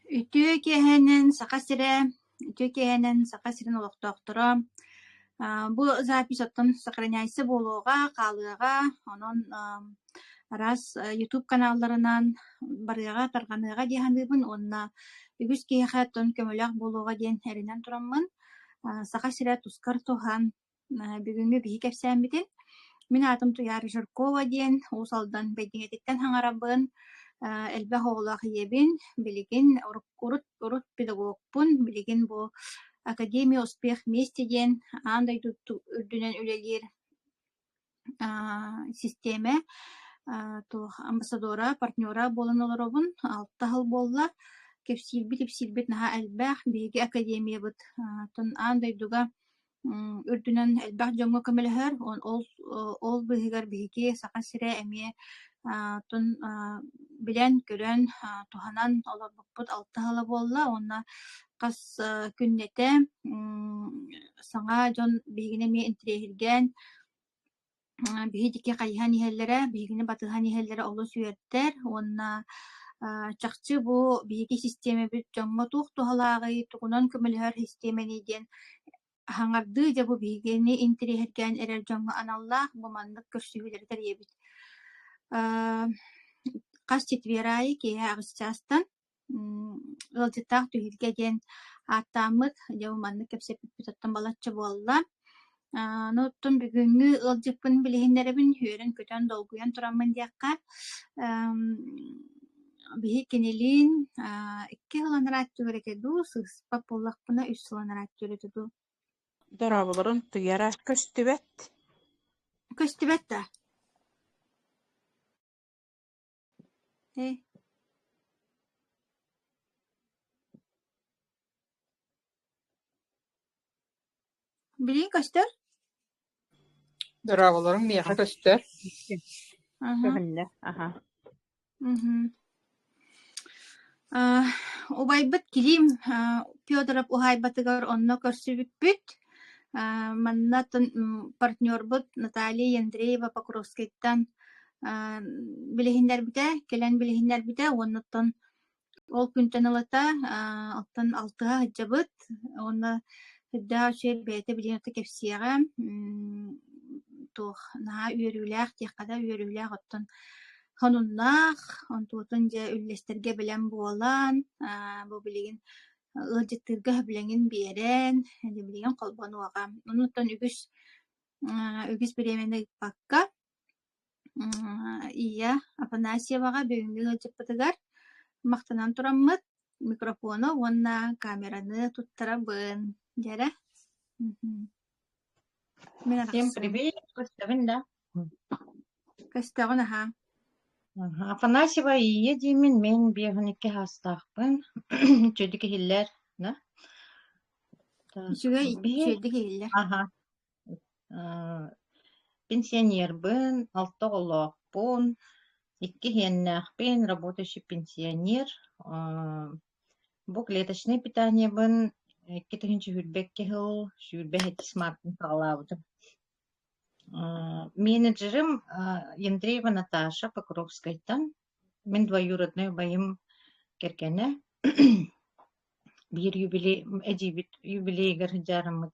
Үтүө киэһэнэн Саха сирэ, үтүө киэһэнэн Саха сирин олохтоохторо. Бу запись оттон сохраняйся буолуоҕа, хаалыаҕа, онон араас YouTube каналларынан барыаҕа, тарҕаныаҕа дии саныыбын уонна үгүс киһиэхэ оттон көмөлөөх буолуоҕа диэн эрэнэн тураммын, Саха сирэ тускар туһан Бүгүҥҥү биһи кэпсээммитин мин аатым Туйаара Жиркова диэн Уус Алдан Бэйдиҥэтиттэн саҥарабын, элбэх оҕолоох ийэбин, билигин урут урут педагогпун, билигин бу Академия успех вместе диэн аан дойду үрдүнэн үлэлиир систиэмэ туох амбассадора, партнера буолан олоробун. Алта сыл буолла. Кэпсиирбит-ипсиирбит наһаа элбэх. Биһиги академиябыт аан дойдуга үрдүнэн элбэх дьоҥҥо көмөлөһөр. Ол ол быыһыгар биһиги Саха сирэ эмиэ оттон билэн-көрөн, туһанан олорбуппут алта сыла буолла уонна хас күннэтэ саҥа дьон биһигини эмиэ интэриэһиргээн биһи диэки хайыһан иһэллэрэ, биһигини батыһан иһэллэрэ олус үөрдэр уонна чахчы бу биһиги систиэмэбит дьоҥҥо туох туһалааҕый, тугунан көмөлөһөр систиэмэний диэн Аһаҥардыы дьэ бу биһигини интэриэһиргээн эрэр дьоҥҥо аналлаах бу маннык көрсүһүүлэри тэрийэбит. Хас четверг аайы киэһэ 8 чаастан ыалдьыттаах түһүлгэ диэн ааттааммыт дьэ бу маннык кэпсэппиппит оттон балачча буолла. Аны оттон бүгүҥҥү ыалдьыппын билиһиннэрэбин, үөрэн-көтөн, долгуйан тураммын диэххэ, биһи кинилиин икки сыл анараа өттүгэр этэ дуу, сыыспат буоллахпына үс сыл анараа өттүгэр этэ дуу. Дорооболорун Туйара көстүбэт. Көстүбэт да? Э. Билигин көстөр? Дорооболоруҥ миэхэ көстөр. Көһүннэ, аха. Убайбыт Килим Федоров уһаайбатыгар онно көрсүбүппүт. Манна партнербут Наталья Андреева Покровскайтан билиһиннэрбитэ, кэлэн билиһиннэрбитэ уонна оттон Ол күнтэн ылата оттон алтыһа сылдьабыт уонна сүрдээх үчүгэй бэйэтэ билигин ото кэпсиэҕэ туох наһаа үөрүүлээх диэххэ да үөрүүлээх оттон сонуннаах онтуотун дьэ үллэстэргэ бэлэм буолан бу билигин ыалдьыттыырга сөбүлэҥин биэрэн билигин холбонуоҕа. Онуттан үгүс үгүс бириэмэни ыыппакка Ия Афанасьеваҕа бүгүҥҥү ыалдьыппытыгар махтанан тураммыт микрофону уонна камераны туттарабын. Дьэрэ. Мин Всем арахсыам. привет, көстөбүн да? Көстөҕүн аһаа. Афанасьева Ия диимин, мин 52 саастаахпын. Үчүгэйдик иһиллэр, да? Так, Үчүгэй, биһи үчүгэйдик иһиллэр. аха Пенсионербын, алта оҕолоохпун, икки иһиэннээхпин, работающий пенсионер. Бу клеточнай питаниебын 2022 сыл 27 мартын саҕалаабытым. Менеджерым Ендреева Наташа Покровскайтан, мин двоюродной убайым кэргэнэ. Биир юбилей эдьиийбит юбилейыгар сылдьаарыммыт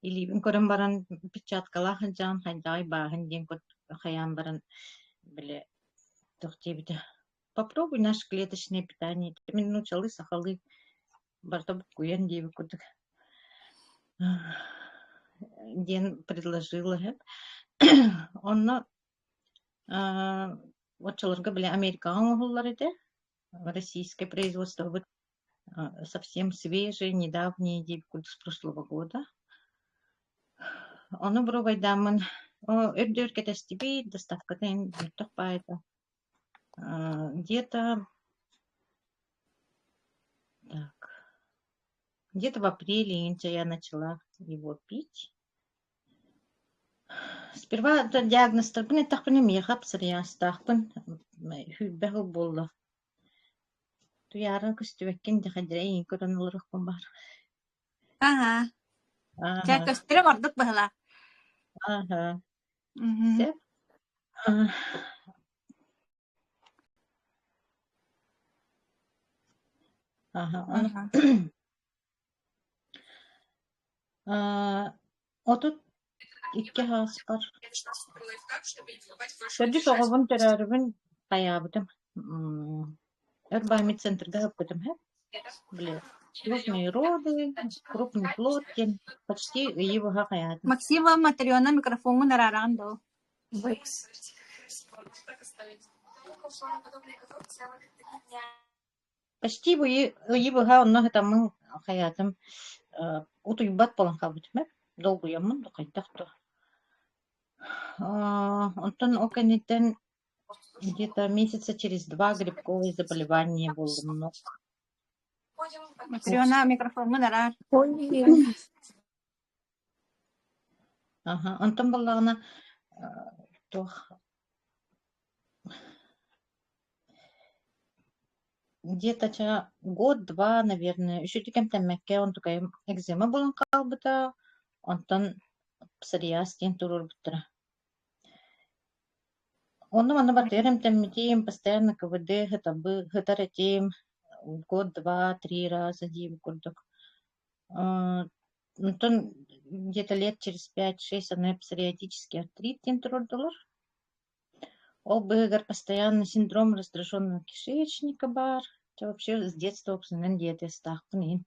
илиибин көрөн баран перчаткалаах сылдьаҕын хайдаҕый бааһын диэн хайаан баран били туох диэбитэ попробуй наше клеточное питание мин нууччалыы сахалыы барыта буккуйан диэбит курдук диэн предложила онно оччолорго били Америкаҕа оҥоһуллар этэ российское производство совсем свежие, недавние диэбит курдук с прошлого года. Ону боруобайдааммын өр-дөр кэтэстибит, доставката мөлтөх баайда. Где-то так, где-то в апреле я начала его пить. Сперва диагнозтарбын эттэхпинэ миэхэ псориазтаахпын, сүүрбэ сыл буолла. Туйаара көстүбэккин дьэхэдьирэ эйигин көрөн олоруохпун баар. Аһа. Чэ, Ааһа. көстөрө ордук быһылаах. Ааһа. Мгм. Сөп. Аха, ону 32 ааспар төрдүс оҕобун төрөөрүбүн хайаабытым өр бааммыт центрга ыппытым һэ били крупные роды, крупный плод диэн почти ыйы быһа хайаатым. Максимова Матрена микрофоҥҥун араараҕын дуо? Почти ыйы быһа онно сытаммын хайаатым утуйбат буолан хаалбытым ээ долгуйаммын да хайдах да. Онтон ол кэнниттэн где-то месяца через два грибковое заболевание буоллум ног. Матрена микрофоҥҥун араар. Аха, онтон буоллаҕына туох где-то ча год-два, наверное, үчүгэй эмтэммэккэ онтукайым экзема буолан хаалбыта, онтон псориаз диэн туруорбуттара. Онно-манна барытыгар эмтэммитим, постоянно КВД сытабы сытар этим, год, два, три раза диэбит курдук. Онтон где-то лет через пять-шесть аны псориатический артрит диэн туруордулар. Ол быыһыгар постоянно синдром раздраженного кишечника баар. Дьэ вообще с детства уопсайынан диабетастаахпын иһин.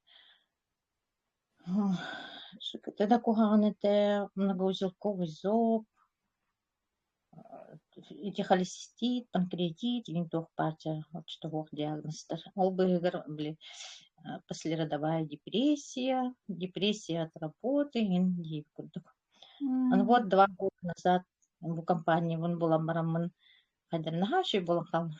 ШКТ да куһаҕан этэ, многоузелковый зоб, ити холецистит, панкреатит игин туох баар дьэ оччотооҕу диагнозтар. Ол быыһыгар били послеродовая депрессия, депрессия от работы игин диэбит курдук. Аны вот 2 года назад бу компаниябын булан бараммын хайдах наһаа үчүгэй буолан хааллым.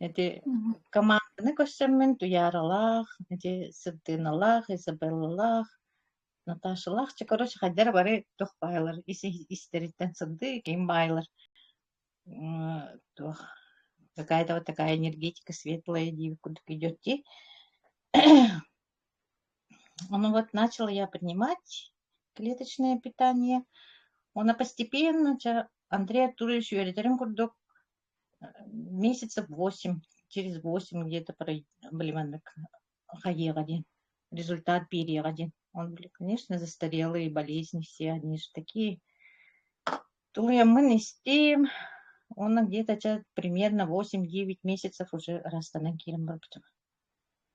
Ити команданы көрсөммүн Туйааралаах, ити Сырдыыналаах, Изабеллалаах, Наташалаах чэ короче хайдах эрэ бары туох баайылар ис-истэриттэн сырдыы ким баайылар туох какая-то вот такая энергетика светлая диэбит курдук идет дии. Ну вот начала я принимать клеточное питание. Оно постепенно, чэ, Андрей Артурович үөрэтэрин курдук, месяцев 8, через 8 где-то были маннык хайыаҕа диэн, результат биэриэҕэ диэн. Он, конечно, застарелые болезни все, они же такие. Тулуйаммын истим, уонна где-то чэ, примерно 8-9 месяцев уже ырастанан киирэн барбытым.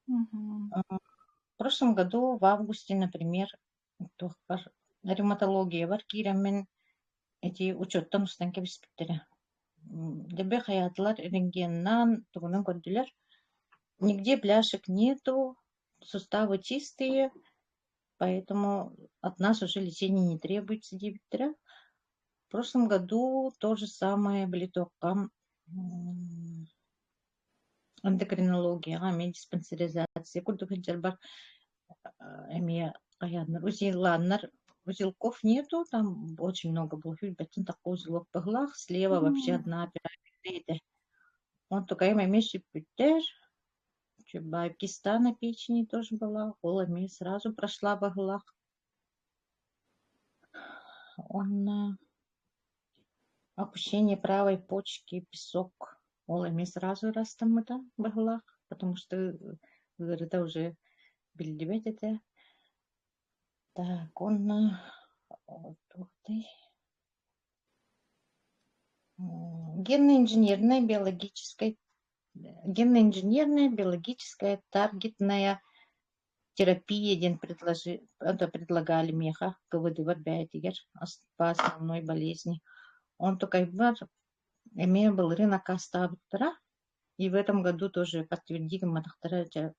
В прошлом году в августе, например, туохпар ревматологиябар киирэммин эти учуоттан устан кэбиспиттэрэ. Дэлби хайаатылар рентгеннаан тугунан көрдүлэр. Нигде бляшек нету, суставы чистые, поэтому от нас уже лечение не требуется диэбиттэрэ. В прошлом году то же самое били туохха эндокринологияҕа эмиэ диспансеризация курдук сылдьарбар эмиэ хайааннар узеллааннар узелков нету, там очень много было сүүрбэттэн тахха узелок быһыылаах, слева вообще одна пирамида этэ. Онтукайым эмиэ сүппүттэр, киста на печени тоже была, ол эмиэ сразу прошла быһыылаах. Уонна опущение правой почки, песок ол эмиэ сразу ырастаммыта быһыылаах, потому что ыарыыта уже биллибэт этэ. Так, уонна туохтай генно-инженерная биологическая генно-инженерная биологическая таргетная терапия диэн предложи это предлагали миэхэ КВД-бар бэйэтигэр по основной болезни. Онтукайбар эмиэ былырыын аккаастаабыттара. И в этом году тоже подтвердили гымматахтара дьэ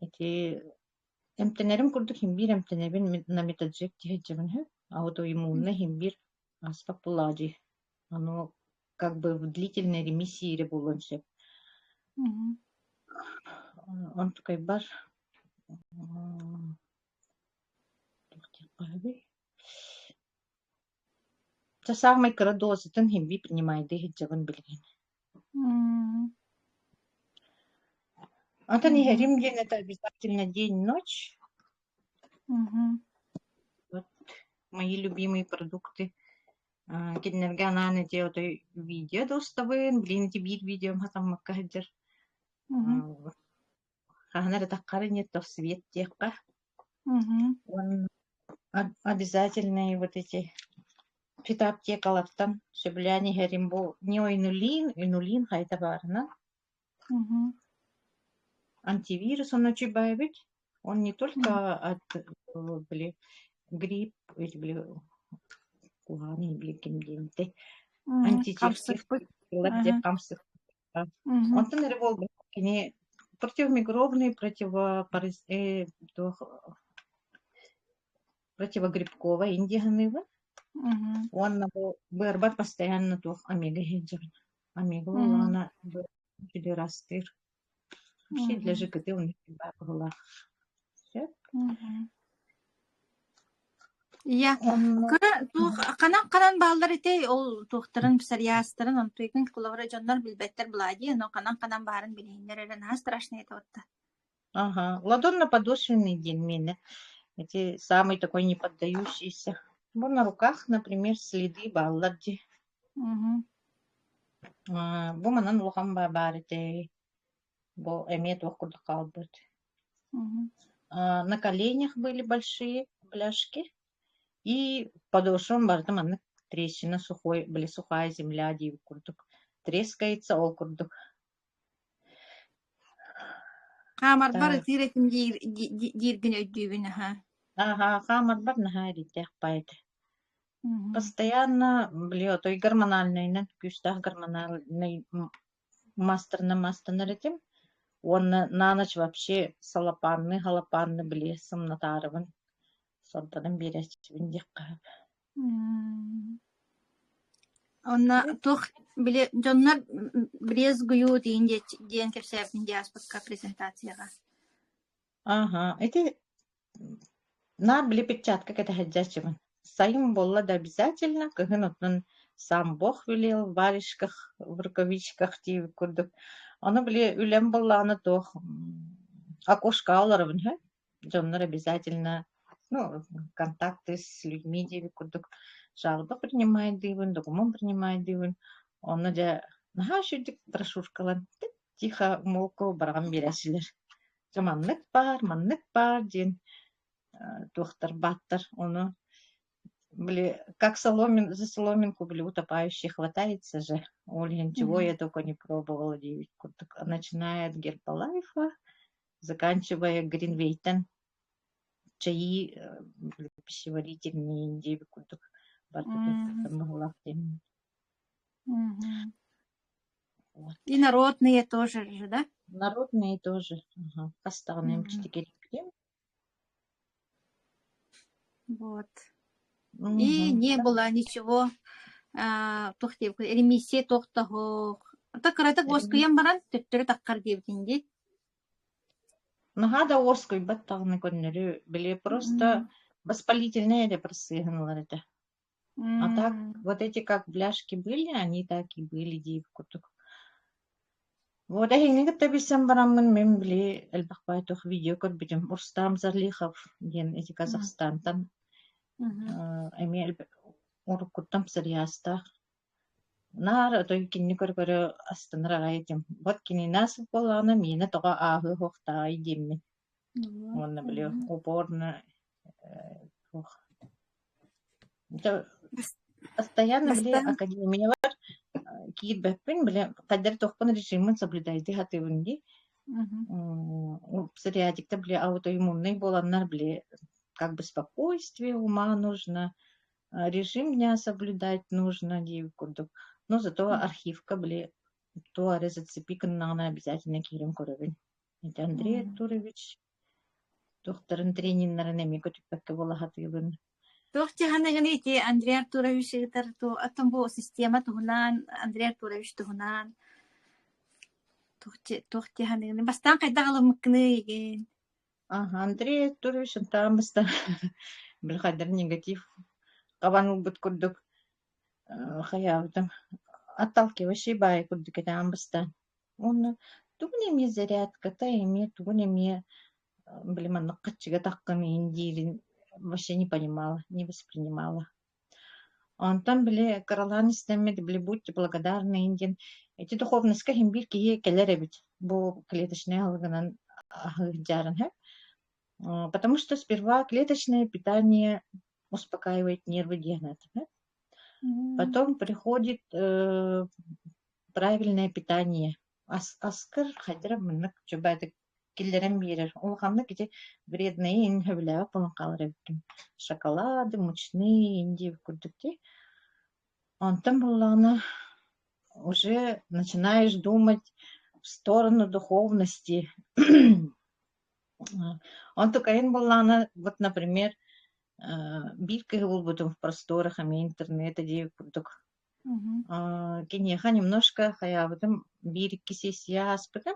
ити эмтэнэрим курдук иһин биир эмтэнэбин на метаджек тиһэдьэбин үһү. Аутоиммуннай иһин биир ааспат буоллаҕа дии. Ону как бы в длительной ремиссии эрэ буолуон сөп. Онтукайбар туох диэххэ сөбүй? Чэ саамай кыра дозатын иһин биир принимайдыы сылдьабын билигин. Онтон иһэрим диэн это обязательно день-ночь. Вот мои любимые продукты. Кинилэргэ анаан ити отой видео да устабын, билигин ити биир видеом хатаммакка сылдьар. Хаһан эрэ таххара нет то свет диэххэ. Уонна обязательные вот эти фитоаптекалартан сөбүлээн иһэрим бу неоинулин, инулин хайда баарынан. Антивирус онно үчүгэй Он не только от били грипп или били куһаҕан били ким диэнтэй антитерсив Хамсыкпыт. диэн хамсык Онтон эрэ буолбакка кини противомикробный, противопараз туох противогрибковай индия саныыбын. Уонна бу быарбар постоянно туох омега иһэлдьэбин. Омега буоллаҕына үчүгэй астыыр. Вообще для ЖКТ у них баар быһыылаах. Сөп. Ийэ, Онно кыра туох ханан-ханан бааллар этэй ол туохтарын псориазтарын онтуйгун холобура дьоннор билбэттэр былаа дии, но ханан-ханан баарын билиһиннэр эрэ наһаа страшный этэ уотта. Ага, ладонно-подошвенный диэн миэнэ. Эти самый такой не поддающийся. Бу на руках, например, следы бааллар дии. Бу манан улахан баар этэй. Бу эмиэ туох курдук хаалбыт. На коленях были большие бляшки и подошвам барыта маннык трещина сухой, были сухая земля диэбит курдук. Трескается ол курдук. Хаамарбар Так. ытыыр этим диир дииргин өйдүүбүн аһаа. Аха, хаамарбар наһаа эрийтэх баайыт. Постоянно, били, отой гормональнайынан, күүстээх гормональнай мастерынан мастанар этим. Уонна на ночь вообще салапаанны-халапаанны били сымнатаарыбын, сордонон биэрээччибин диэххэ сөп. Онно туох били дьоннор брезгую диэн диэн кэпсээбитин дии ааспыкка презентацияҕа. Аха, ити наар били перчатка кэтэһэрдьээччибин. Сайын буолла да обязательно, кыһын оттон сам Бог велел в варежках, в рукавичках диэбит курдук. Ону били үлэм буоллаҕына туох окошко олоробун үһү. Дьоннор обязательно ну, контакты с людьми диэбит курдук жалоба принимайдыыбын, документ принимайдыыбын. Онно дьэ наһаа үчүгдүк брошюркалан тихо молко бараҕан биэрээччилэр. Дьэ маннык баар диэн туохтар бааттар. Ону били как соломин за соломинку били утопающий хватается же. Ол иһин чего я только не пробовала диэбит курдук. Начиная от Гербалайфа, заканчивая Гринвейтен чаи пищеварительные диэбит курдук барыта быһыылаах диэн. Вот. И народные тоже же, да? Народные тоже. Ага. Хас даҕаны эмчитигэр Вот. И Мгм. не было ничего туох диэбит ремиссия туохтаһуох та кыратык уоскуйан баран төттөрү таххар диэбитин дии. Наһаа да уоскуйбат даҕаны көннөрү, били просто воспалительная эрэ бырсыаһын этэ. А так вот эти как бляшки были, они так и были диэбит курдук. Вот эһигини кытта билсэн бараммын мин били элбэх баай видео көрбүтүм. Рустам Зарлихов диэн эти Казахстантан эмиэ уруккуттан псориазтаах. Наар отой кинини көрө-көрө астынар аҕай этим. Вот кинини ааспыт буоллаҕына миэнэ тоҕо ааһыа суохтааҕый диэммин. Уонна били упорно туох Постоянно били Бастаан академиялар киирбэппин, били хайдах туохпун режиммин соблюдайдыы сатыыбын дии. Псориатикта били аутоиммуннай буоланнар били как бы спокойствие ума нужно, режим дня соблюдать нужно диэбит курдук. Но зато архивка били туох эрэ зацепи гыннаҕына обязательно киирэн көрөбүн. Это Андрей Артурович туохтарын трениннэрин эмиэ көтүппэккэ буола сатыыбын. Туох дьаһаныгын ити Андрей Артурович ыытар оттон бу система туһунан Андрей Артурович туһунан туох дьаһаныгын бастаан хайдах ылыммыккыный игин Аха, Андрей Артурович ынтаан бастаан били хайдах негатив хабан ылбыт курдук хайаабытым отталкивающий баайы курдук этээн бастаан Уонна тугун эмиэ зарядката эмиэ тугун эмиэ били маннык хаччыга таххын иин диирин вообще не понимала, не воспринимала. Онтон били кыралаан истэммит, били будьте благодарны диэн ити духовноска иһин биир киһи кэлэр эбит бу клеточнай аһылыгынан аһыырдьаарын сөп. Потому что сперва клеточное питание успокаивает нервы диэн этэ. Потом приходит правильное питание. Ас аскыр хайдара маннык чөбөтүк киллэрэн биэрэр. Улаханнык ити вредные иһин сөбүлээбэт буолан хаалар эбиккин. Шоколады, мучные иһин диэбит курдук дии. Онтон буоллаҕына уже начинаешь думать в сторону духовности. Онтукайын буоллаҕына, вот, например, биир кыыһы булбутум в просторах эмиэ интернета диэбит курдук. Киниэхэ немножко хайаабытым биир-икки сессия ааспытым.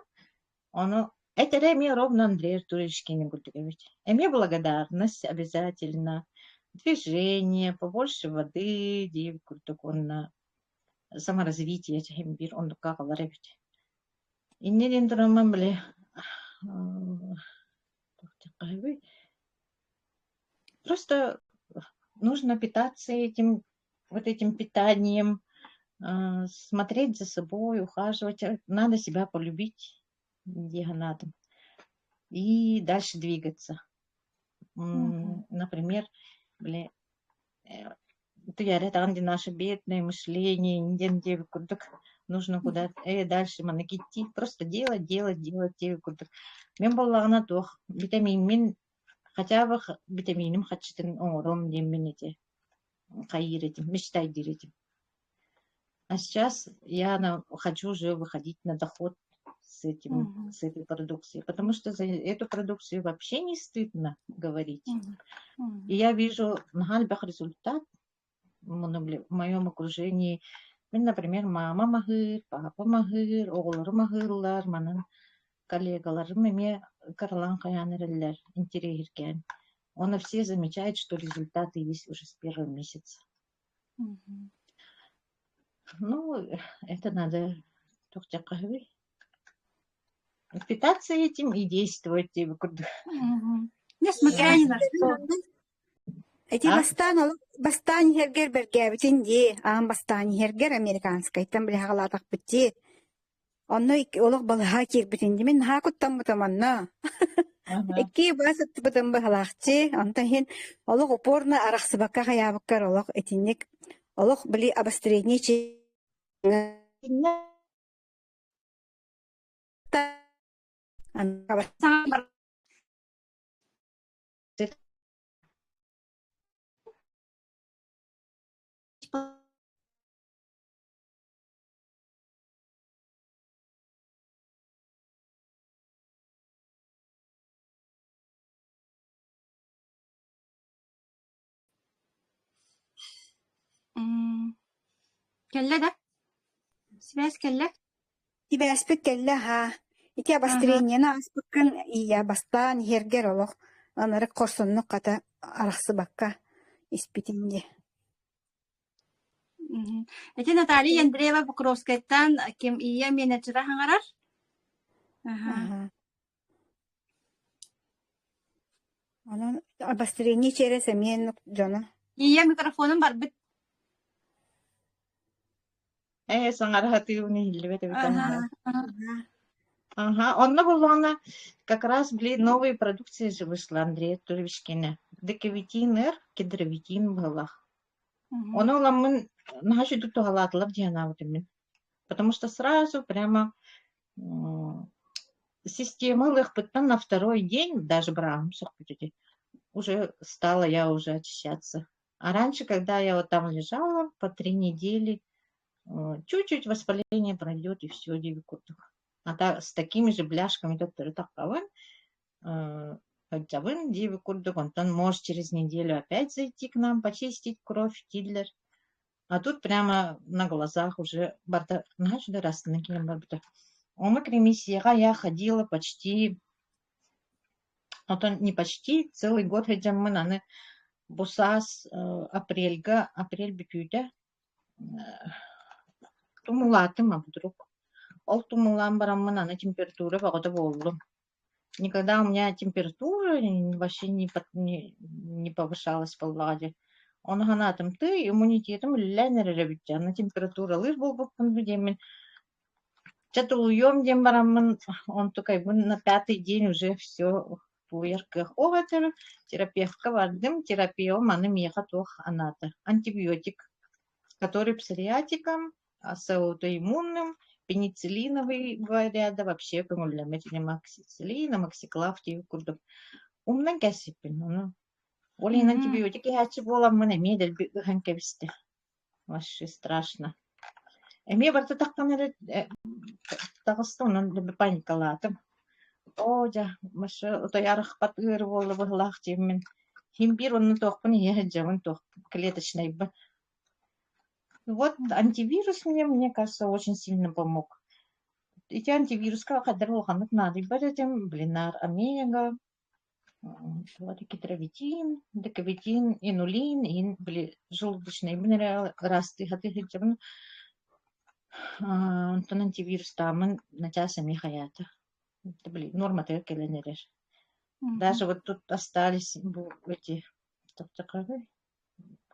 Ону этэрэ эмиэ ровно Андрей Артурович киэнин курдук эбит. Эмиэ благодарность обязательно, движение, побольше воды диэбит курдук уонна саморазвитие иһин биир оннукка аҕалар эбит. Инньэ диэн тураммын били туох диэххэ Просто нужно питаться этим, вот этим питанием, смотреть за собой, ухаживать. Надо себя полюбить, диагонатом, и дальше двигаться. Например, били, Туйаара даҕаны наше бедное мышление диэн диэбит курдук нужно куда дальше маннык идти просто делать делать делать диэбит курдук мин буоллаҕына туох битэмииммин хотя бы битэмииним хаччытын оҥоруом диэммин ити хайыыр этим мечтайдыыр этим а сейчас я хочу уже выходить на доход с этим с этой продукцией потому что за эту продукцию вообще не стыдно говорить и я вижу наһаа элбэх результат в моем окружении мин например мама аһыыр папам аһыыр оҕолорум аһыыллар манан коллегаларым эмиэ кыралаан хайаан эрэллэр интэриэһиргээн уонна все замечают что результаты есть уже с первого месяца ну это надо туох диэххэ үһү питаться этим и действовать диэбит курдук Несмотря ни на что. Ити А? бастаан олох бастаан иһэргэр бэргээбитин дии, аан бастаан иһэргэр американскайтан билэ хаалаатахпыт дии. Онно олох балаһа киирбитин дии, мин наһаа куттаммытым онно. Икки бас ыттыбытым быһалаахчы, онтон иһин олох упорно арахсыбакка хайаабыккар олох итинник олох били обострение Ага. Кэллэ да? Сибээс кэллэ? Сибээспит кэллэ аһаа. Ити обострениены ааспыккын ийэ бастаан иһэргэр олох ынырык хорсуннук хата арахсыбакка испитиҥ дии. Ити Наталья Андреева Покровскайтан ким ийэ менеджера хаҥарар? Аһаа. Онон обострение через эмиэ дьоно Ийэ микрофонун барбыт. Ээ, саҥара сатыыбын иһиллибэт эбит аһаа. Ага, онно буоллаҕына как раз били новые продукции же вышла Андрей Артуровичкина. Декавитин эр, кедровитин быһылах. Ону ыламмын наһаа үчүгдүк туһалаатылар дии санаабытым мин. Потому что сразу прямо система ылыахпыттан на второй день даже бырааһым сөхпүт ити. Уже стала я уже очищаться. А раньше, когда я вот там лежала по 3 недели, чуть-чуть воспаление пройдет и все диэбит курдук. А та с такими же бляшками төттөрү таххабын, сылдьабын диэбит курдук, онтон можешь через неделю опять зайти к нам почистить кровь дииллэр. А тут прямо на глазах уже барыта наһаа үчүгэй ыраастанан киирэн барбыта. Оннук ремиссияҕа я ходила почти Оттон не почти, целый год сылдьаммын аны бу саас апрельга, апрель бүтүүтэ тумулаатым а вдруг. Ол тумулаан бараммын аны температура бөҕөтө буоллум. Никогда у меня температура вообще не, не, не повышалась буоллаҕа дии. Ону санаатым, тыый, иммунитетым үлэлээн эрэр эбит дьэ, аны температуралыыр буолбуппун дуу диэммин, чэ тулуйуом диэн бараммын, онтукайбын на пятый день уже все тулуйар кыах ол этэр терапевтка бардым, терапевым аны миэхэ туох анаата, антибиотик, который псориатиком, с аутоиммунным, пенициллиновый ряда вообще көҥүллэммэт амоксициллин, амоксиклав диэбит курдук. Умнан кэссиппин, ону Ол иһин антибиотик иһээччи буоламмын эмиэ дэлби ыһан кэбистэ. Вообще страшно. Эмиэ барыта таххан эрэ таҕыста, онон дэлби паникалаатым. Оо дьэ, вообще утуйарахпат ыарыы буолла быһыылаах диэммин. Син биир онно туохпун иһэ сылдьабын, туох клеточнайбын. Вот антивирус мне, мне кажется, очень сильно помог. Ити антивируска хайдах улаханнык наадыйбат этим, блин, омега, Китровитин, декабетин, инулин, иһин били желудочнайбын эрэ ыраастыы сатыы сылдьабын. Онтон антивирустааммын начаас эмиэ хайаата. Били нуорматыгар кэлэн эрэр. Даже вот тут остались бу эти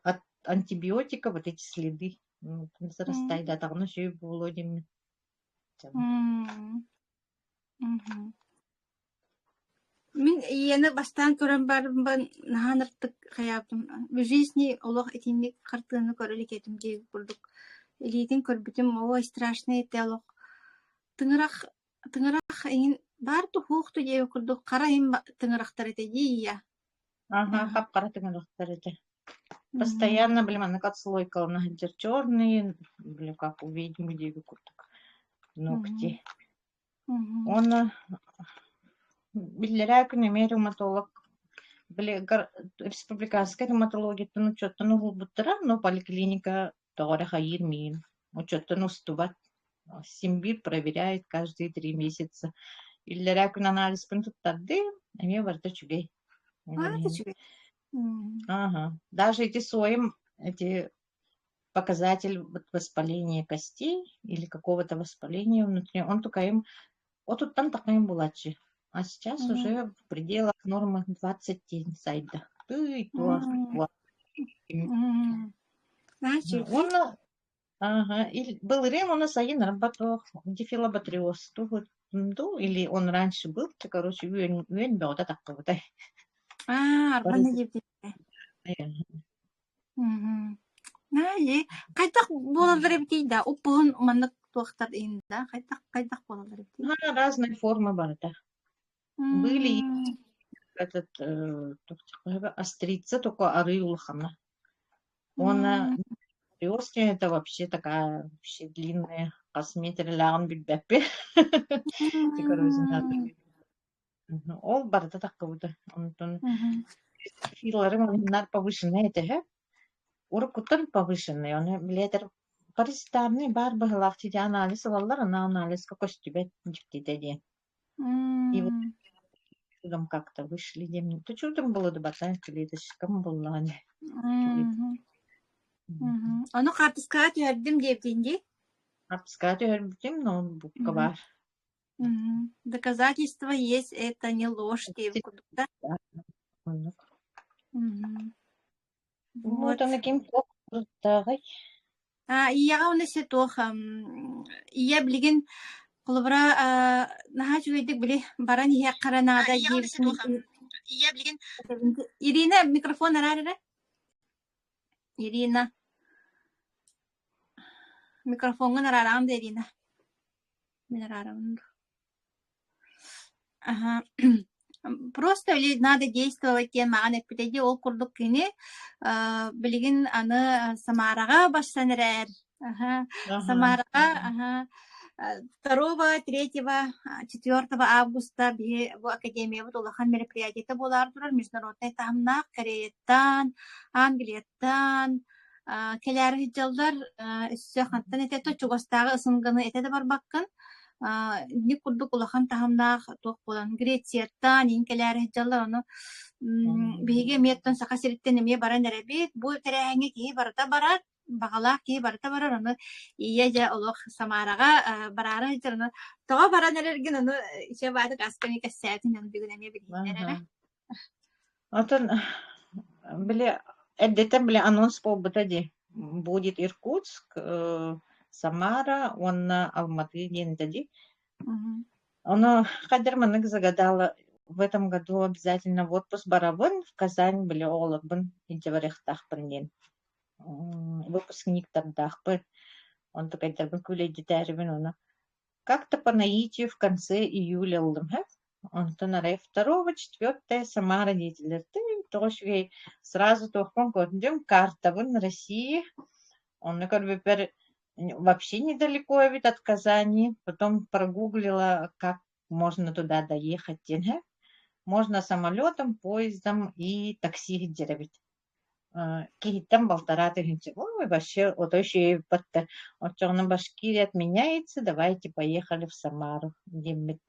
от антибиотика вот эти следы зарастайдатаҕына үчүгэй буолуо диэммин. Мин ийэни бастаан көрөн барбын наһаа ынырыктык хайаабытым. В жизни олох итинник хартыынаны көрө илик этим диэбит курдук. Илиитин көрбүтүм, ой, страшный этэ олох. Тыҥырах тыҥырах эҥин баар дуу, суох дуу диэбит курдук хара иһин тыҥырахтар этэ дии ийэ. Аха, хап-хара тыҥырахтар этэ. Постоянно, блин, маннык отслойкалана сылдьар черные, блин, как у ведьмы диэбит курдук ногти. Уонна биллэрээ күн эмиэ ревматолог били республиканскай ревматологияттан учуоттан уһулбуттара, но поликлиника тоҕо эрэ хайыыр миин учуоттан устубат. Симбир проверяет каждые 3 месяца. Иллэрээ күн анализпын туттардым, эмиэ барыта үчүгэй. Аа, үчүгэй. Ага. Даже эти соем, эти показатель воспаления костей или какого-то воспаления внутри, он только им отуттан такайым булааччы. А сейчас уже в пределах нормы 20 сайда. Тый, туох, Уонна ага, былырыын уонна сайын арбатох дифилоботриоз дуу или он раньше был, короче, үөн үөн бөҕөтө таххыбытай. Аа, арбаны диэбитэ. Мгм. Наайы, хайдах буолаллар эбитий да, уппуһун маннык туохтар иһин да, хайдах хайдах буолаллар эбитий? Наһаа разные формы барыта. Были этот острица только арыы улахана. Уонна это вообще такая вообще длинная хас метрлээҕин билбэппин. Ол барыта таххыбыта. Онтон филары маннар повышенный этэ Уруккуттан повышенный, ону билиэтэр паразитарный баар быһыылаах дии анализ ылаллар, аны анализка көстүбэт дьиктитэ диэн. И вот чудом как-то вышли диэн. То чудом было да батан клеточкам буллаҕын. Ону хаартыскаҕа түһэрдим диэбитиҥ дии? Хаартыскаҕа түһэрбитим, ноутбукка баар. Доказательства есть, это не ложь диэбит курдук да? Оннук. Мгм. Вот Вот. аны ким туох туруктааҕый? А, ийэҕэ уонна сэ туох ийэ билигин холобура наһаа үчүгэйдик били баран иһиэххэ эрэ наада диэбитин Ирина микрофон араар эрэ. Ирина микрофоҥҥун араараҕын да Ирина. Мин араарабын дуу. Аһа просто или надо действовать диэн маҕан эппитэ дии ол курдук кини билигин аны Самараҕа барсан эрэр аһа Самараҕа аһа 2 3 4 августа биһи бу академиябыт улахан мероприятиета буолаары турар международнай таһымнаах Кореяттан, Англияттан кэлээри сылдьаллар өссө хантан этэ то чугастааҕы ысынганы этэ да барбаккын Ини курдук улахан таһымнаах туох буолан Грецияттан иин кэлээри сылдьаллар ону биһиги эмиэ оттон Саха сириттэн эмиэ баран эрэбит бу тэрээһиҥҥэ киһи барыта барар баҕалаах киһи барыта барар ону ийэ дьэ олох Самараҕа бараары сылдьар ону тоҕо баран эрэргин ону ичэ баатык аска эмиэ кэпсээтин ону бүгүн эмиэ билиһиннэр эрэ Оттон били Эрдэттэн били анонс буолбута дии. Будет Иркутск, Самара уонна Алматы диэн этэ дии. Ону хайдах маннык загадала в этом году обязательно в отпуск барабын, в Казань били оҕолорбун илдьэ барыахтаахпын диэн. Выпускниктардаахпын. Онтукайдарбын күүлэйдэтээрибин ону Как-то по наитию в конце июля ыллым һэ. Онтон арай второго, четвертое Самара диэтилэр. Тоҕо үчүгэй сразу туохпун көрдүм, картабын России. Онно көрбүппэр вообще недалеко эбит от Казани. Потом прогуглила, как можно туда доехать диэн һэ. Можно самолетом, поездом и такси сылдьар эбит. Киһиттэн балтараа тыһыынча ой, вообще отой үчүгэй батта. Оччоҕуна Башкирия отменяется, давайте поехали в Самару диэммит.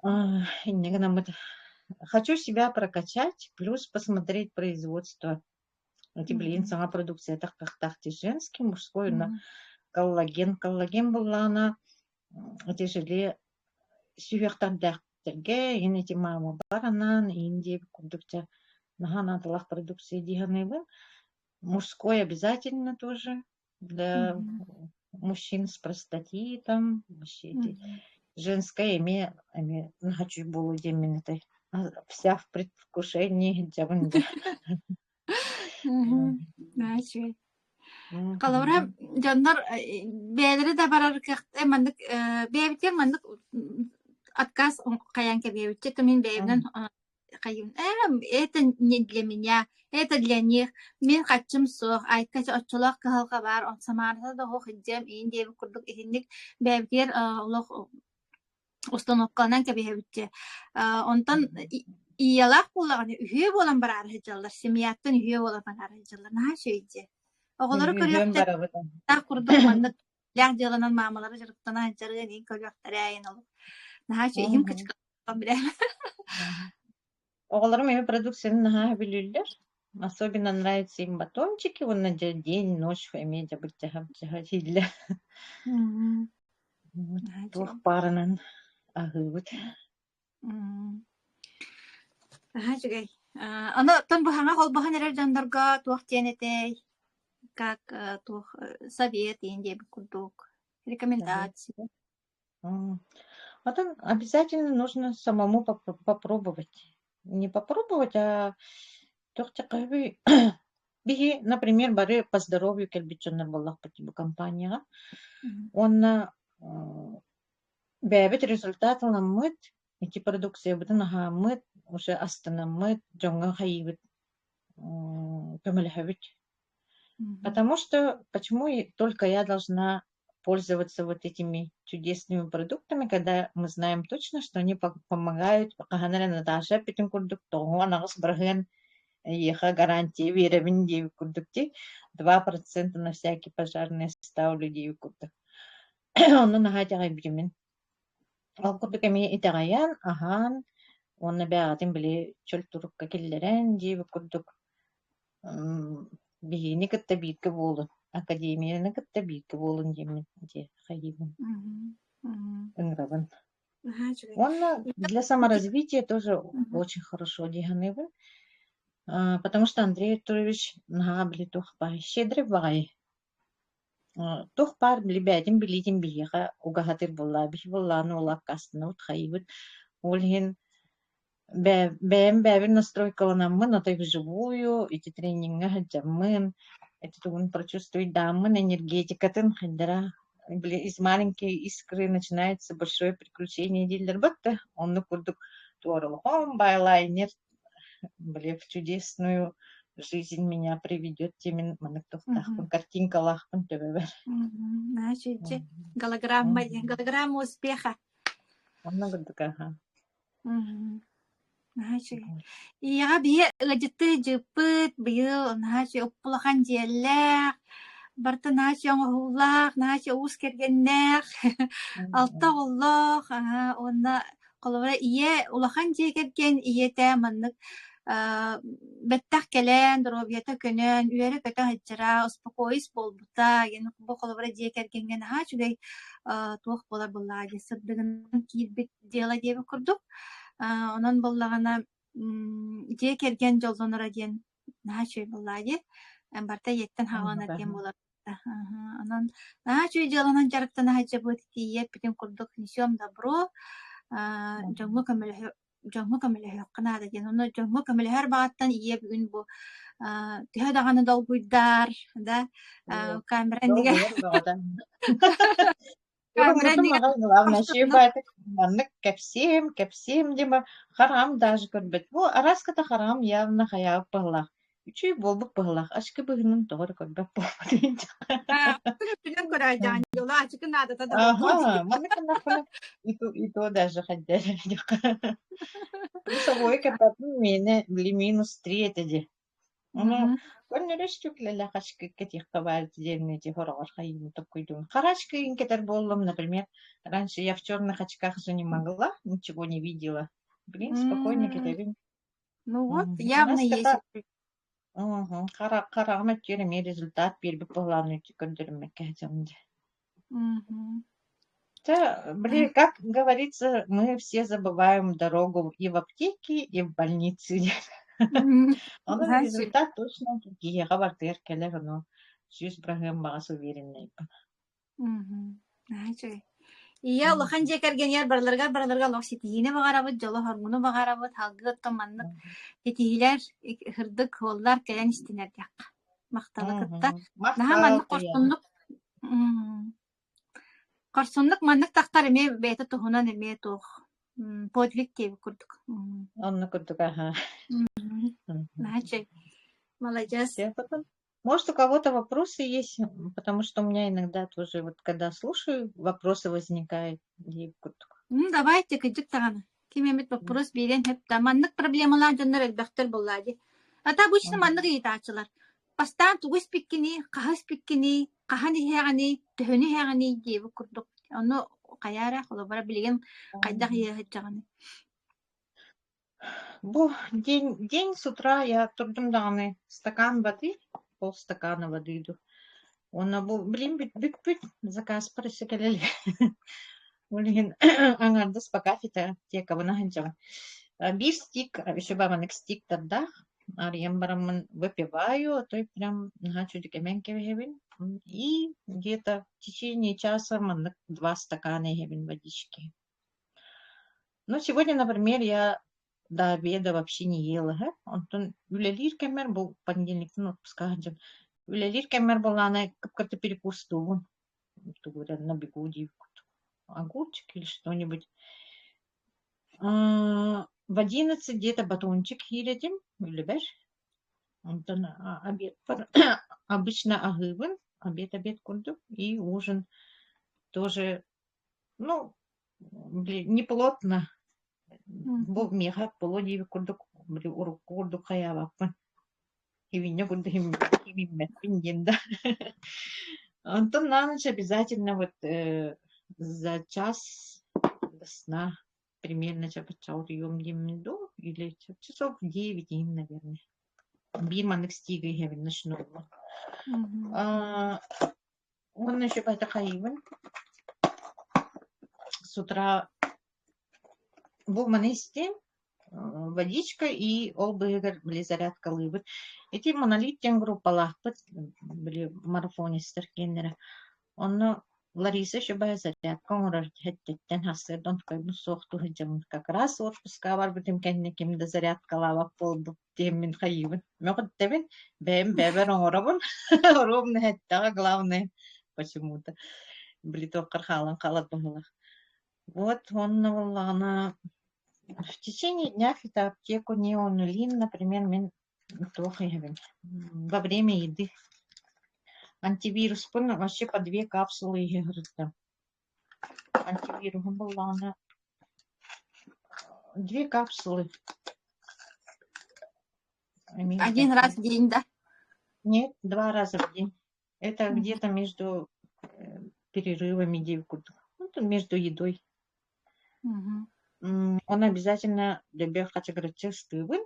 Инньэ гынаммыт хочу себя прокачать, плюс посмотреть производство. Эти, блин, саҥа продукция таххахтаах женский, мужской, уонна коллаген. Коллаген буоллаҕына ити желе сүһүөхтэрдээхтэргэ иһин ити маамабар анаан иин диэбит курдук дьэ наһаа наадалаах продукция дии саныыбын. Мужской обязательно тоже для мужчин с простатитом, вообще эти женское эмиэ эмиэ наһаа үчүгэй буолуо диэммин этэй вся в предвкушении сылдьабын дьэ. Наһаа үчүгэй. Холобура, дьоннор бэйэлэрэ да барар кыахта маннык бэйэбитигэр маннык отказ хайаан кэбиһэбит. То мин бэйэбинэн хайыыбын это не для меня, это для них. Мин хаччым суох, айка оччолоох кыһалҕа баар, Самарата да оһох илдьиэм иин диэбит курдук итинник бэйэбитигэр олох установкаланан кэбиһэбит дьэ. Онтон ийэлээх буоллаҕына үһүө буолан бараары сылдьаллар, семьяттан үһүө буолан бараары сылдьаллар. Наһаа үчүгэй дьэ. Оҕолору Үһүөн көрүөхтэрэ барабыт. курдук маннык лээх дьыаланан маамалара дьарыктана сылдьарыан иһин көрүөхтэрэ ин олох. Наһаа үчүгэй иһим кычкыллан билэ. Оҕолорум эмиэ продукцияны наһаа сөбүлүүллэр. Особенно нравятся им батончики уонна дьэ день, ночь эмиэ дьэ бырдьаһа-бырдьаһа сииллэр. Вот Наһаа туох үчүгэй. баарынан аһыыбыт. Наһаа үчүгэй. Аны оттон бу саҥа холбоһон эрэр дьоннорго туох диэн этэй? Как туох совет иин диэбит курдук рекомендация. Потом обязательно нужно самому попробовать. Не попробовать, а туох биһи, например, бары по здоровью кэлбит дьоннор буоллахпыт бу компанияҕа. Уонна бэйэбит результат ыламмыт, ити продукциябытын аһааммыт, уже астынаммыт, дьоҥҥо хайыыбыт, көмөлөһөбүт. Потому что почему только я должна пользоваться вот этими чудесными продуктами, когда мы знаем точно, что они помогают хаһан эрэ Наташа эппитин курдук тоҕуон аҕыс бырыһыан эйиэхэ гарантия биэрэбин диэбит курдук дии 2% на всякий пожарный ставлю диэбит курдук онно наһаа итэҕэйбитим Ол курдук эмиэ итэҕэйэн, аһаан уонна бэйэҕитин били чөл турукка киллэрэн диэбит курдук биһигини кытта бииргэ буолун, академияны кытта бииргэ буолун диэммин дьиэ хайыыбын, ыҥырабын. Наһаа үчүгэй. Уонна для саморазвития тоже очень хорошо дии саныыбын. Потому что Андрей Викторович наһаа били туох баҕайы щедрый баҕайы Туох баар били бэйэтин билиитин биһиэхэ угаһатыыр буоллаҕа, биһи буоллаҕына ол аккаастанабыт хайыыбыт. Ол иһин бэйэм бэйэбин настройкаланаммын, отой вживую ити трениҥҥэ сылдьаммын, ити тугун прочувствуйдааммын энергетикатын хайдара били из маленькой искры начинается большое приключение дииллэр батта оннук курдук туорулахон байлайнер Били в чудесную жизнь меня приведет диэмин маннык туохтаахпын, картинкалаахпын төбөбөр. Значит, голограмма, голограмма успеха. Онно курдук аха. Наһаа үчүгэй. Ийэҕэ биһи ыалдьыттыы дьыппыт, быйыл наһаа үчүгэй улахан дьиэлээх, барыта наһаа үчүгэй оҥоһуулаах, наһаа үчүгэй уус кэргэннээх, алта оҕолоох, уонна Холобура, ийэ улахан дьиэ кэргэн ийэтэ маннык аа бэттэх кэлэн, доруобуйата көнөн, үөрэ-көтө сылдьара, успокоись буолбута диэн бу холобура дьиэ кэргэҥҥэ наһаа үчүгэй аа туох буолар буоллаҕа дии сырдыгынан киирбит дьыала диэбит курдук. Аа онон буоллаҕына дьиэ кэргэн дьоллоноро диэн Наһаа үчүгэй буоллаҕа дии. Барыта ийэттэн саҕаланар диэн буолар. Онон наһаа үчүгэй дьыаланан дьарыктана сылдьабыт, тиийиэппитин курдук несем добро, дьоҥҥо көмөлөһө дьоҥҥо көмөлөһүөххэ наада диэн. Онно дьоҥҥо көмөлөһөр баҕаттан ийэ бүгүн бу төһө даҕаны долгуйдар да камера иннигэр камера иннигэр Маннык кэпсиэм, кэпсиэм дима хараҕым даже көрбөт. Бу араската хараҕым явно хайаабыт быһылаах. Үчүгэй буолбут быһылаах. Ачка быһыынан тоҕо эрэ көрбөт буолбут Үрдүнэн көрөөдьөөн дьоло ачыкы наадата да Аха, маннык гыннахпына и то, и то даже Плюсовой кэппэтим миэнэ били минус три этэ дии. Ону көннөрү үстүклэлээх ачыкы кэтиэххэ баар диэн ити хороҕор хайыыны токкуйдуум. Хара ачыкыгын кэтэр буоллум, например, раньше я в черных очках же не могла, ничего не видела. Блин, спокойно кэтэбин. Ну вот, явно есть. Хараҕым өттүгэр эмиэ результат биэрбит буоллаҕына көрдөрүммэккэ сылдьабын дии. Чэ, блин, как говорится, мы все забываем дорогу и в аптеке, и в больнице. Онон результат точно киһиэхэ барытыгар кэлэр, ону 100% баҕас увереннайбын. Наһаа үчүгэй. Ийэ улахан дьиэ кэргэнигэр барыларыгар барыларыгар олох ситиһиини баҕарабыт, дьолу-соргуну баҕарабыт, салгыы оттон маннык ситиһиилэр, сырдык суоллар кэлэн истинэр диэххэ. Махталы кытта. Наһаа Махтал, маннык Туйаара. хорсуннук хорсуннук маннык тахтар эмиэ бэйэтэ туһунан эмиэ туох подвиг диэбит курдук. Онно курдук аһа. Наһаа үчүгэй. Маладьыас. Все, потом Может, у кого-то вопросы есть, потому что у меня иногда тоже, вот когда слушаю, вопросы возникают. Давайте, кырдьык даҕаны. Ким эмит боппуруос биэриэн сөп да. Маннык проблемалаах дьоннор элбэхтэр буоллаа дии. А то обычно маннык ыйытааччылар. Бастаан тугу испиккиний, хаһы испиккиний, хаһан иһэҕиний, төһөнү иһэҕиний диэбит курдук. Ону хайаа эрэ, холобура, билигин хайдах иһэ сылдьаҕыный? Бу день, день с утра я турдум даҕаны стакан воды, полстакана воды иду. Уонна бу билин бүппүт заказпар өссө кэлэ илик. Ол иһин аҥаардас пока фитоаптекабына сылдьабын. Биир стик, еще маннык стиктардаах. Арыйан бараммын выпиваю, а то прям наһаа үчүгэй эмэн кэбиһэбин. И где-то в течение часа маннык два стакана иһэбин водички. Ну, сегодня, например, я до обеда вообще не ела, э. Онтон үлэлиир кэммэр бу понедельниктан отпуска сылдьан үлэлиир кэммэр буоллаҕына кып-кырата перекустуубун. Тугу эрэ набегу дии курдук. Огурчик или что-нибудь. В 11 где-то батончик иирэтим үлэбэр. Онтон обедпар обычно аһыыбын, обед-обед курдук и ужин тоже Ну, не плотно. Бу миэхэ буолуо диэбит курдук, били урукку курдук хайаабаппын. Хибинньэ курдук химиммэппин диэн да. Онтон на ночь обязательно вот за час до сна примерно чапачча утуйуом диэммин дуу или часов в 9 им, наверное. Биир маннык стига иһэбин ночнуйбун. Уонна еще хайыыбын с утра бу маны истиэм водичка и ол быыһыгар били зарядкалыыбыт. Ити монолит диэн группалаахпыт били марафонистар киэннэрэ. Онно Лариса еще баһа зарядка оҥорор эттиттэн сарсыарда онтукайбын суох сылдьабын. Как раз отпуска барбытым кэннэ ким да зарядкалаабат буолбут диэммин хайыыбын. Мөҕүттэбин, бэйэм бэйэбэр оҥоробун. Ровно эттэҕэ главное почему-то. Били туоххар хаалан хаалар быһыылаах. Вот уонна буоллаҕына в течение дня фитоаптеку неонулин, например, мин туох иһэбин во время еды. Антивируспун вообще по две капсулы иһэ сырыттым. Антивируһум буоллаҕына две капсулы. Один раз в день, да? Нет, два раза в день. Это где-то между перерывами курдук. Ну, между едой. Он обязательно дөбө хачыгыраччы ыстыыбын.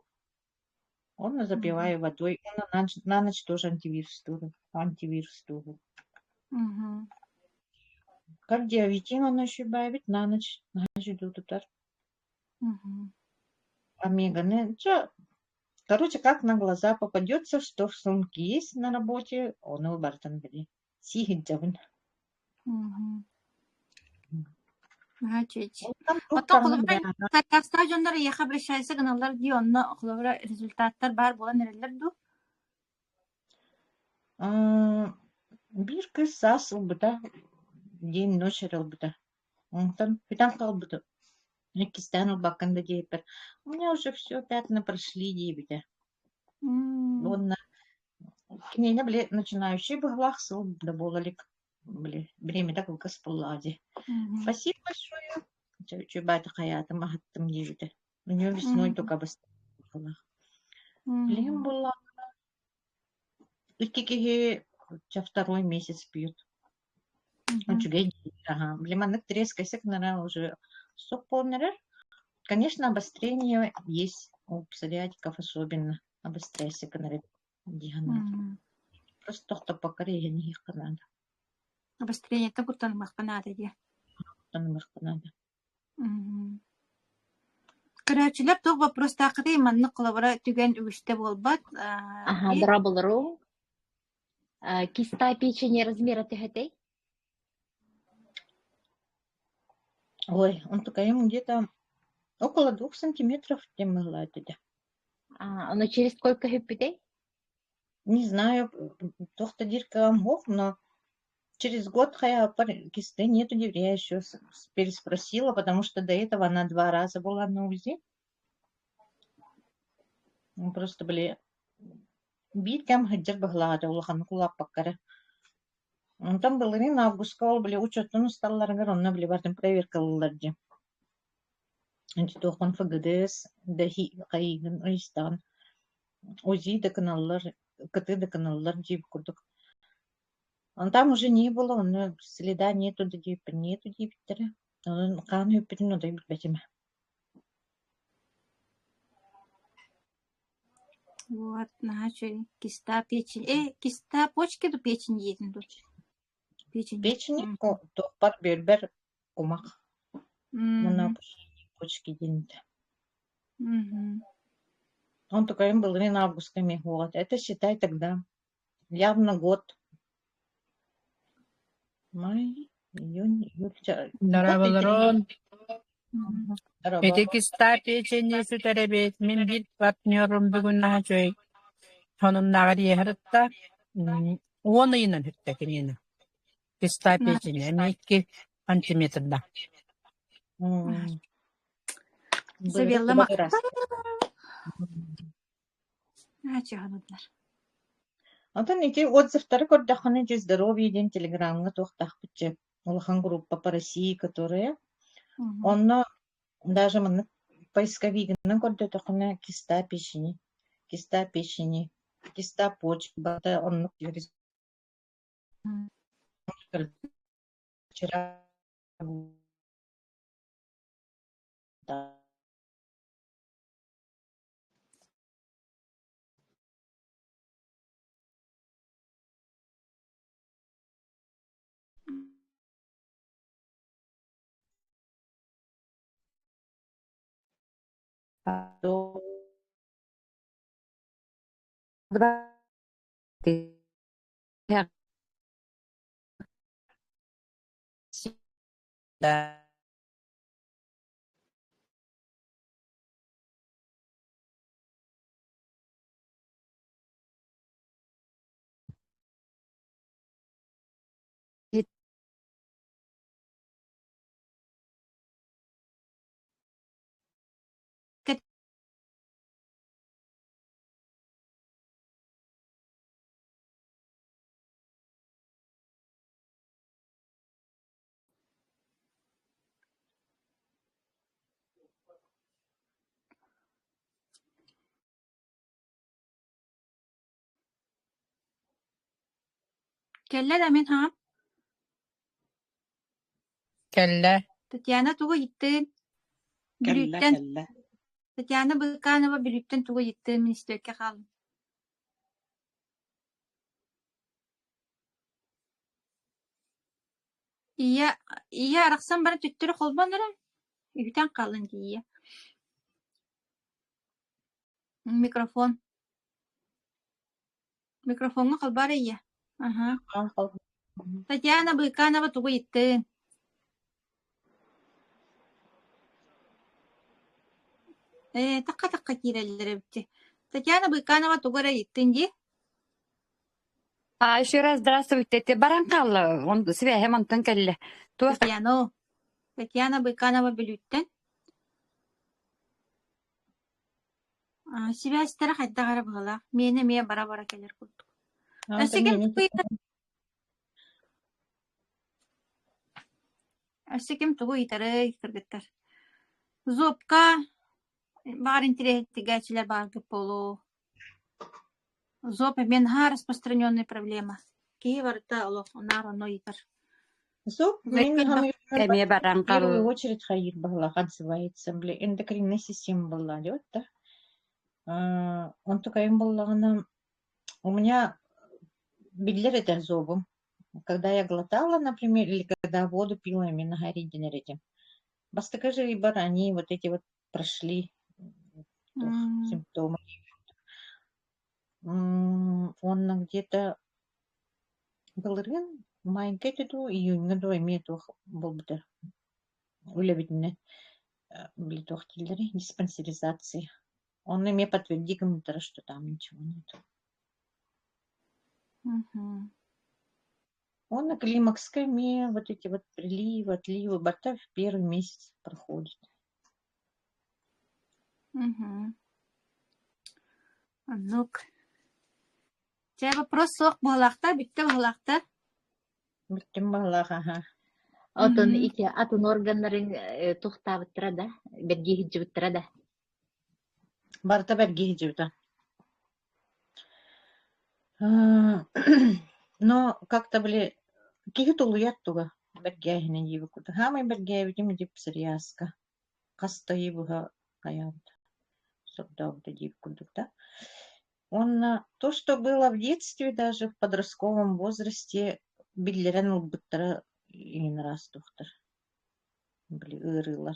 Онно запиваю водой. Уонна на ночь тоже антивирустуубун. Антивирустуубун. Кардиовитин онно үчүгэйбит на ночь наһаа үчүгэй тутар. Омеганы чэ. Короче, как на глаза попадется, что в сумке есть на работе, ону барытын били сии сылдьабын. Наһаа үчүгэй. Ол там туох Оттон даҕаны холобура били сакаастаах дьоннор эйиэхэ обращайся гыналлар дии, онно холобура результаттар баар буолан эрэллэр дуу? Биир кыыс саас ылбыта, день ночь эрэ ылбыта. Онтон бүтэн хаалбыта. Иккистээн ылбаккын да диэбиппэр, у меня уже все пятна прошли диэбитэ. Уонна киниэнэ били начинающий быһыылаах сыл да буола илик, били бириэмэтэ кылгас буоллаҕа дии. Спасибо большое, чэ үчүгэй баайда хайаатым аһаттым диэбитэ. У нее весной только быһыылаах. Билигин буоллаҕына Икки киһи ча второй месяц пьют. Үчүгэй диир, аһа. Били маннык трескайся гынара уже суох буолан эрэр. Конечно, обострение есть у псориатиков особенно. Обостряйся гынар дии санаатым. Просто тохтоппокко эрэ иһэн иһиэххэ наада. Обострениеттан куттанымыахха наада диye. Куттанымыахха наада. Көрөөччүлэр туох боппуруостааххытый? Маннык холобура түгэн үгүстэ буолбат. Аха, дорооболору. Киста печени размера төһөтэй? Ой, онтукайым где-то около 2 сантиметров диэн быһыылаах этэ. А, ону через сколько сүппүтэй? Не знаю, туох да диир кыаҕым суох, но через год хайааппар кисты нету я еще переспросила, потому что до этого она два раза была на УЗИ. Просто были биир кэм сылдьар быһыылаах этэ улаханнык улааппакка эрэ. Онтон былырыын августка ол били учуоттан усталларыгар онно били барытын проверкалыыллар дии. Туоххун ФГДС да хайыыгын ыйыстаҕын УЗИ да гыналлар, КТ да гыналлар диэбит курдук. Там уже не было, онно следа нету да диэбиппин нету диэбиттэрэ. Онон хаан үппүтүн отой билбэтим. Вот, наһаа үчүгэй. Киста печень. Э, киста почки ду печень диэтин дуу? Печень. Печени туохпар бүөрбэр кумах. Уонна почки диэн этэ. Онтукайым былырыын августка эмиэ суох этэ. Это считай тогда явно год. Май, июнь, июль. Год и три. Дорооболорун. Дорообо. Ити киста печени сүтэр эбит. Мин биир партнерум бүгүн наһаа үчүгэй сонуннааҕар иэһэрытта. 10 ыйынан сүттэ киниэнэ. Киста печени эмиэ 2 сантиметрда. Былырык Изабелла туба махтал. ыраас. Ачаһанылар. Онтон ити отзывтары көрдөххүнэ ити «Здоровье» диэн телеграмҥа туохтаахпыт дьэ улахан группа по России, которая онно даже маннык поисковигынан көрдөтөххүнэ киста печени, киста печени, киста почек барыта оннук вчера Кэллэ да мин хаҥам Кэллэ. Татьяна тугу ыйыттыын? Кэллэ, Бүлүүттэн кэллэ. Татьяна Быканова Бүлүүттэн тугу ыйыттыын мин истибэккэ хааллым. Ийэ ийэ арахсан баран төттөрү холбоон эрэр, үһүтэн хааллын дии ийэ. Микрофон. Микрофоҥҥа халбаар ийэ. Аһа. Татьяна Быканова тугу ыйыттыҥ? Ээ, тахха-тахха киирэллэр эбит дии. Татьяна Быканова тугу эрэ ыйыттыҥ дии? А еще раз здравствуйте. Ты баран хаалла, он свяһым онтон кэллэ. Туох Татьяна, Татьяна Быканова Бүлүүттэн. А, сибээстэрэ хайдах эрэ быһыылаах. Миэнэ эмиэ бара-бара кэлэр курдук. Өссө ким тугу ыйытар? Өссө ким тугу ыйытарый, кыргыттар? Зобка баҕар интэриэһиргээччилэр бааргыт буолуо. Зоб эмиэ наһаа распространенная проблема. Киһи барыта олох наар ону ыйытар. Зоб мин эмиэ баран в первую хаалла. очередь хайыыр баһылаах отзывается, били эндокринная система буолла диэбит да. Онтукайым буоллаҕына у меня биллэр этэ зобум. Когда я глотала, например, или когда воду пила, именно горит этим. Бастакы же они вот эти вот прошли симптомы. Уонна где-то былырыын маайга этэ дуу, июньҥа дуу эмиэ туох буолбута үлэбитинэн били туох дииллэрий диспансеризация. Онно эмиэ подтверди гыммыттара, что там ничего нет. Уонна климакска эмиэ вот эти вот приливы, отливы барыта в первый месяц проходит. Мгм. Оннук. Чэ, вопрос суох быһалаахтар, бүттэ быһалаахтар. Бүттүм быһалаах, аха. Отон ити атын органнарын туохтаабыттара да, бэргии сылдьыбыттара да? Барыта бэргии сылдьыбыта. Но как-то били киһи тулуйар туга бэргээһинэ диэбит курдук. Саамай бэргээбитим ити псориазка. Хас да ыйы быһа хайаабыта, сордообута диэбит курдук да. Уонна то, что было в детстве, даже в подростковом возрасте биллэрэн ылбыттара иҥин араас туохтар, били ыарыылар.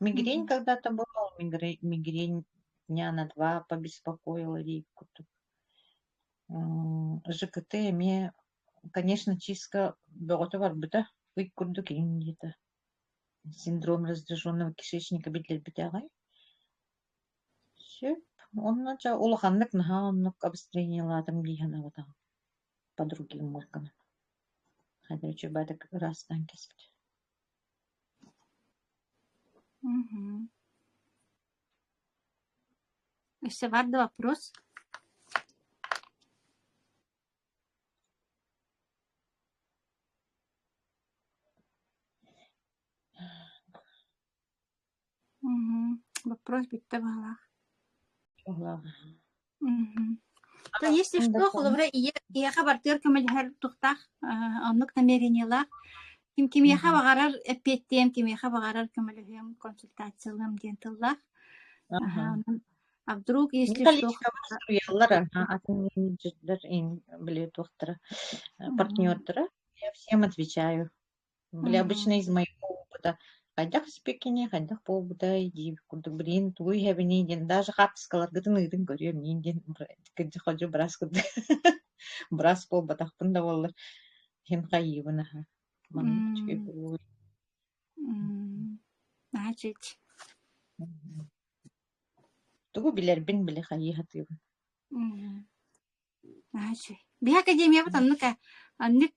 Мигрень когда-то была, мигрень дня на два побеспокоила диэбит курдук. ЖКТ эмиэ, конечно, чистка бөҕөтө барбыта, ый курдук иҥин диэтэ. Синдром раздраженного кишечника биллэрбитэ аҕай. Сөп. Онно дьэ улаханнык наһаа оннук обострениелаатым дии санаабатаҕым. По другим органам. Хайдах үчүгэйдик ыраастаан кэспит. Мгм. Өссө бар да вопрос? Мгм. Вопрос бүттэ баҕалаах. Баҕалаах. Мгм. То если что, холобура, ийэ ийэхэ бартыгар көмөлөһөр туохтаах, оннук намерениелаах. Ким кимиэхэ баҕарар эппиэттиэм, кимиэхэ баҕарар көмөлөһүөм, консультациялыам диэн тыллаах. Аха, онон а вдруг, если что суруйаллар атын менеджердэр били туохтара партнердара я всем отвечаю били обычно из моего опыта хайдах испеккиний хайдах буолбутай диир курдук блин тугу иһэбиний диэн даже хаартыскаларгытын ыытын көрүөм миин диэн кырдьа быраас курдук быраас буолбатахпын да буоллар иһин хайыыбын аха маннык үчүгэй буолуой Наһаа Тугу билэрбин билэ хайыы сатыыбын. Наһаа үчүгэй. Биһи академиябыт оннук ээ оннук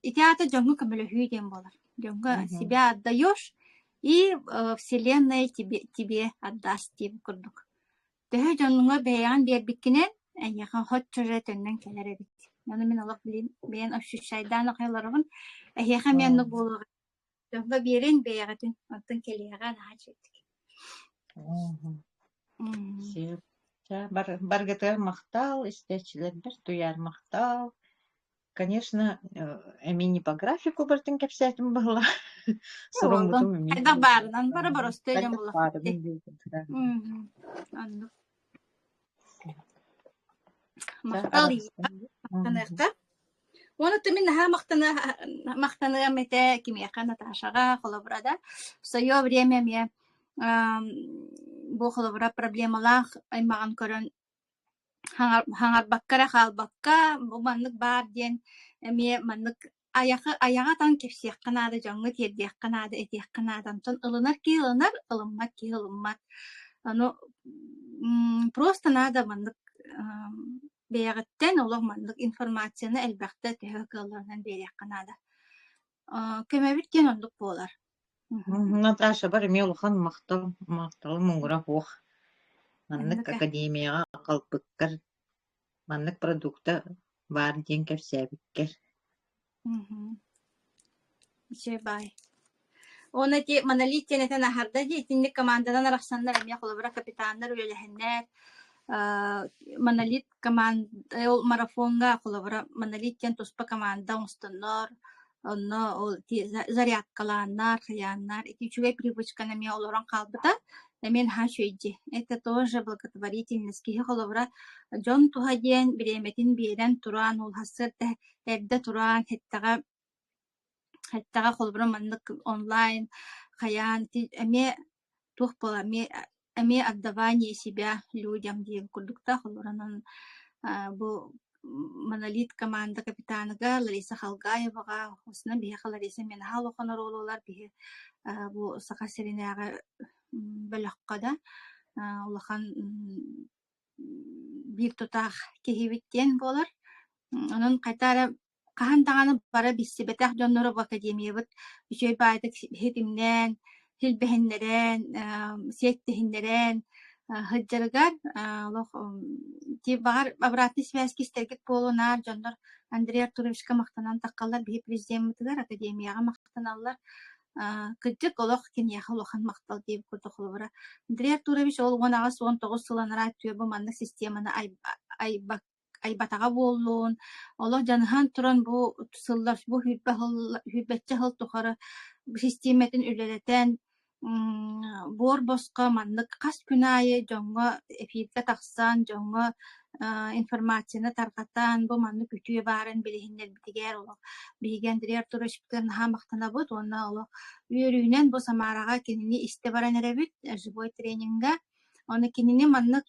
ити аата дьоҥҥо көмөлөһүү диэн буолар. Дьоҥҥо себя отдаешь и вселенная тебе тебе отдаст диэн курдук. Төһө дьоҥҥо бэйэҕин биэрбиккинэн эйиэхэ соччо эрэ төннөн кэлэр эбит. Ону мин олох билин бэйэн ощущайдаан олоробун. Эһиэхэ эмиэ оннук буолуоҕа. Дьоҥҥо биэрин бэйэҕитин, онтон кэлиэҕэ наһаа үчүгэйдик. Сөп. Чэ, баргытыгар махтал, истээччилэрбэр Туйаар махтал. Конечно, эмиэ не по графику барытын кэпсээтим быһыылаах. Суруммутум эмиэ. Хайдах баарынан бары боростуой дьон буоллахпыт дии. Оннук. Махтал махтаныахха. Уонна мин наһаа махтана махтаныам этэ кимиэхэ Наташаҕа холобура да в свое время эмиэ. бу холобура проблемалаах аймаҕын көрөн хаҥарбакка эрэ хаалбакка, бу маннык баар диэн эмиэ маннык айахы айаҕа атан кэпсиэххэ наада, дьоҥҥо тиэрдиэххэ наада, этиэххэ наада. Онтон ылынар киһи ылынар, ылыммат киһи ылыммат. Ону просто надо маннык бэйэҕиттэн олох маннык информацияны элбэхтэ төһө кыалларынан биэриэххэ наада. Көмөбүт диэн оннук буолар. Наташа бар эмиэ улахан махтал, махталым муҥура суох. Маннык Оннук ээ. академияҕа аҕалбыккар, маннык продукта баар диэн кэпсээбиккэр. Үчүгэй баай. Уонна ити монолит диэн этэн аһарда дии, итинник команданан арахсаннар эмиэ холобура капитаннар үлэлэһэннэр монолит команда ол марафоҥҥа холобура монолит диэн туспа команда оҥостоннор онно ол ити зарядкалааннар, хайааннар ити үчүгэй привычканы эмиэ олорон хаалбыта эмиэ наһаа үчүгэй дии. Это тоже благотворительность. Киһи холобура дьон туһа диэн бириэмэтин биэрэн туран ол сарсыарда эрдэ туран эттэҕэ Эттэҕэ холобура маннык онлайн хайаан ити эмиэ туох буола эмиэ эмиэ отдавание себя людям диэн курдуктаах олоронон бу монолит команда капитаныгар Лариса Халгаеваҕа осунан биһиэхэ Лариса эмиэ наһаа улахан оруолу ылар биһи бу Саха сиринээҕи бөлөххө да улахан биир тутаах киһибит диэн буолар. Онон хайта эрэ хаһан даҕаны бары билсибэтэх дьоннору бу академиябыт үчүгэй баайдык ситимнээн, силбэһиннэрэн, сиэттиһиннэрэн сылдьарыгар олох ити баҕар обратный связь истэргит буолуо наар дьоннор Андрей Артуровичка махтанан таххаллар биһи президеммытыгар академияҕа махтаналлар кырдьык олох киниэхэ улахан махтал диэбит курдук холобура Андрей Артурович ол 18-19 сыл анараа өттүгэр бу маннык системаны айбак айбатаҕа буоллун, олох дьаныһан туран бу сыллар бу сүүрбэ сыл сүүрбэччэ сыл тухары систиэмэтин үлэлэтэн буор босхо маннык хас күн аайы дьоҥҥо эфиргэ тахсан, дьоҥҥо информацияны тарҕатан, бу маннык үтүө баарын билиһиннэрбитигэр олох биһиги Андрей Артуровичпытыгар наһаа махтанабыт уонна олох үөрүүнэн бу Самараҕа кинини истэ баран эрэбит живой тренингэ. Ону кинини маннык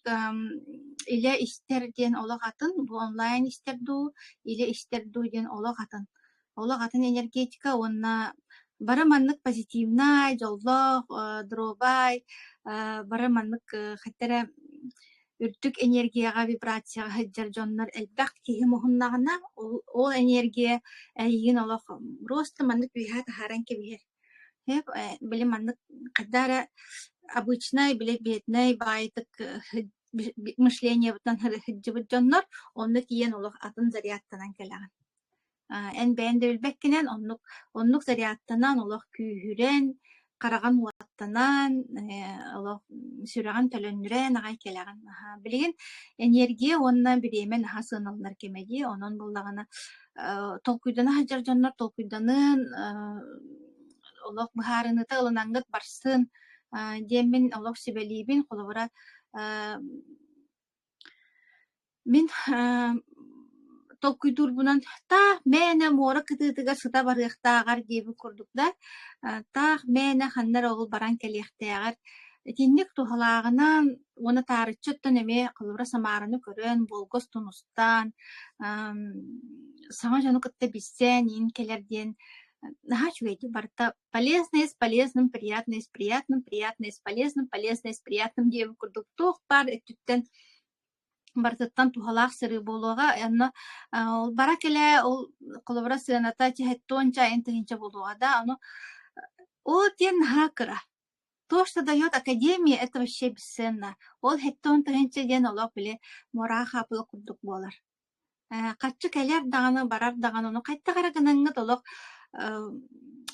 илэ истэр диэн олох атын, бу онлайн истэр дуу, илэ истэр дуу диэн олох атын. Олох атын энергетика уонна бары маннык позитивнай, дьоллоох, дробай, бары маннык хантан эрэ үрдүк энергияҕа, вибрацияҕа сылдьар дьоннор элбэх киһи муһуннаҕына, ол, ол энергия эйигин олох просто маннык үөһэ таһааран кэбиһэр. Били маннык хайдах эрэ обычнай, били беднэй баайытык мышлениебытынан сылдьыбыт дьоннор онно тиийэн олох атын зарядтанан кэлэҕин. Эн бэйэн да билбэккинэн оннук оннук зарядтанан олох күүһүрэн, хараҕын уоттанан, олох сүрэҕин төлөннүрэн аҕай кэлэҕин. Билигин энергия уонна бириэмэ наһаа сыаналанар кэмэ дии, онон буоллаҕына толкуйдана сылдьар дьоннор толкуйданыан олох быһаарыныыта ылынаҥҥыт барсын диэммин олох сүбэлиибин. Холобура, мин толкуйдуурбунан таах мээнэ муора кытыытыгар сыта барыахтааҕар диэбит курдук да, таах мээнэ ханна эрэ ол баран кэлиэхтээҕэр итинник туһалааҕынан уонна таарыччы оттон эмиэ холобура Самараны көрөн, Волга устун устан, саҥа дьону кытта билсэн иин кэлэр диэн наһаа үчүгэй дии барыта полезное с полезным, приятное с приятным, приятное с полезным, полезное с приятным диэбит курдук туох баар өттүттэн барытыттан туһалаах сырыы буолуоҕа. Онно ол бара кэлэ ол холобура сыаната чэһэттуонча эн тыһыынча буолуоҕа да ону ол диэн наһаа кыра. То, что дает академия, это вообще бесценно. Ол хэттон тыһыынча диэн олох били муораҕа хаапыла курдук буолар. Харчы кэлэр даҕаны, барар даҕаны, ону хайдах эрэ гынаҥҥыт олох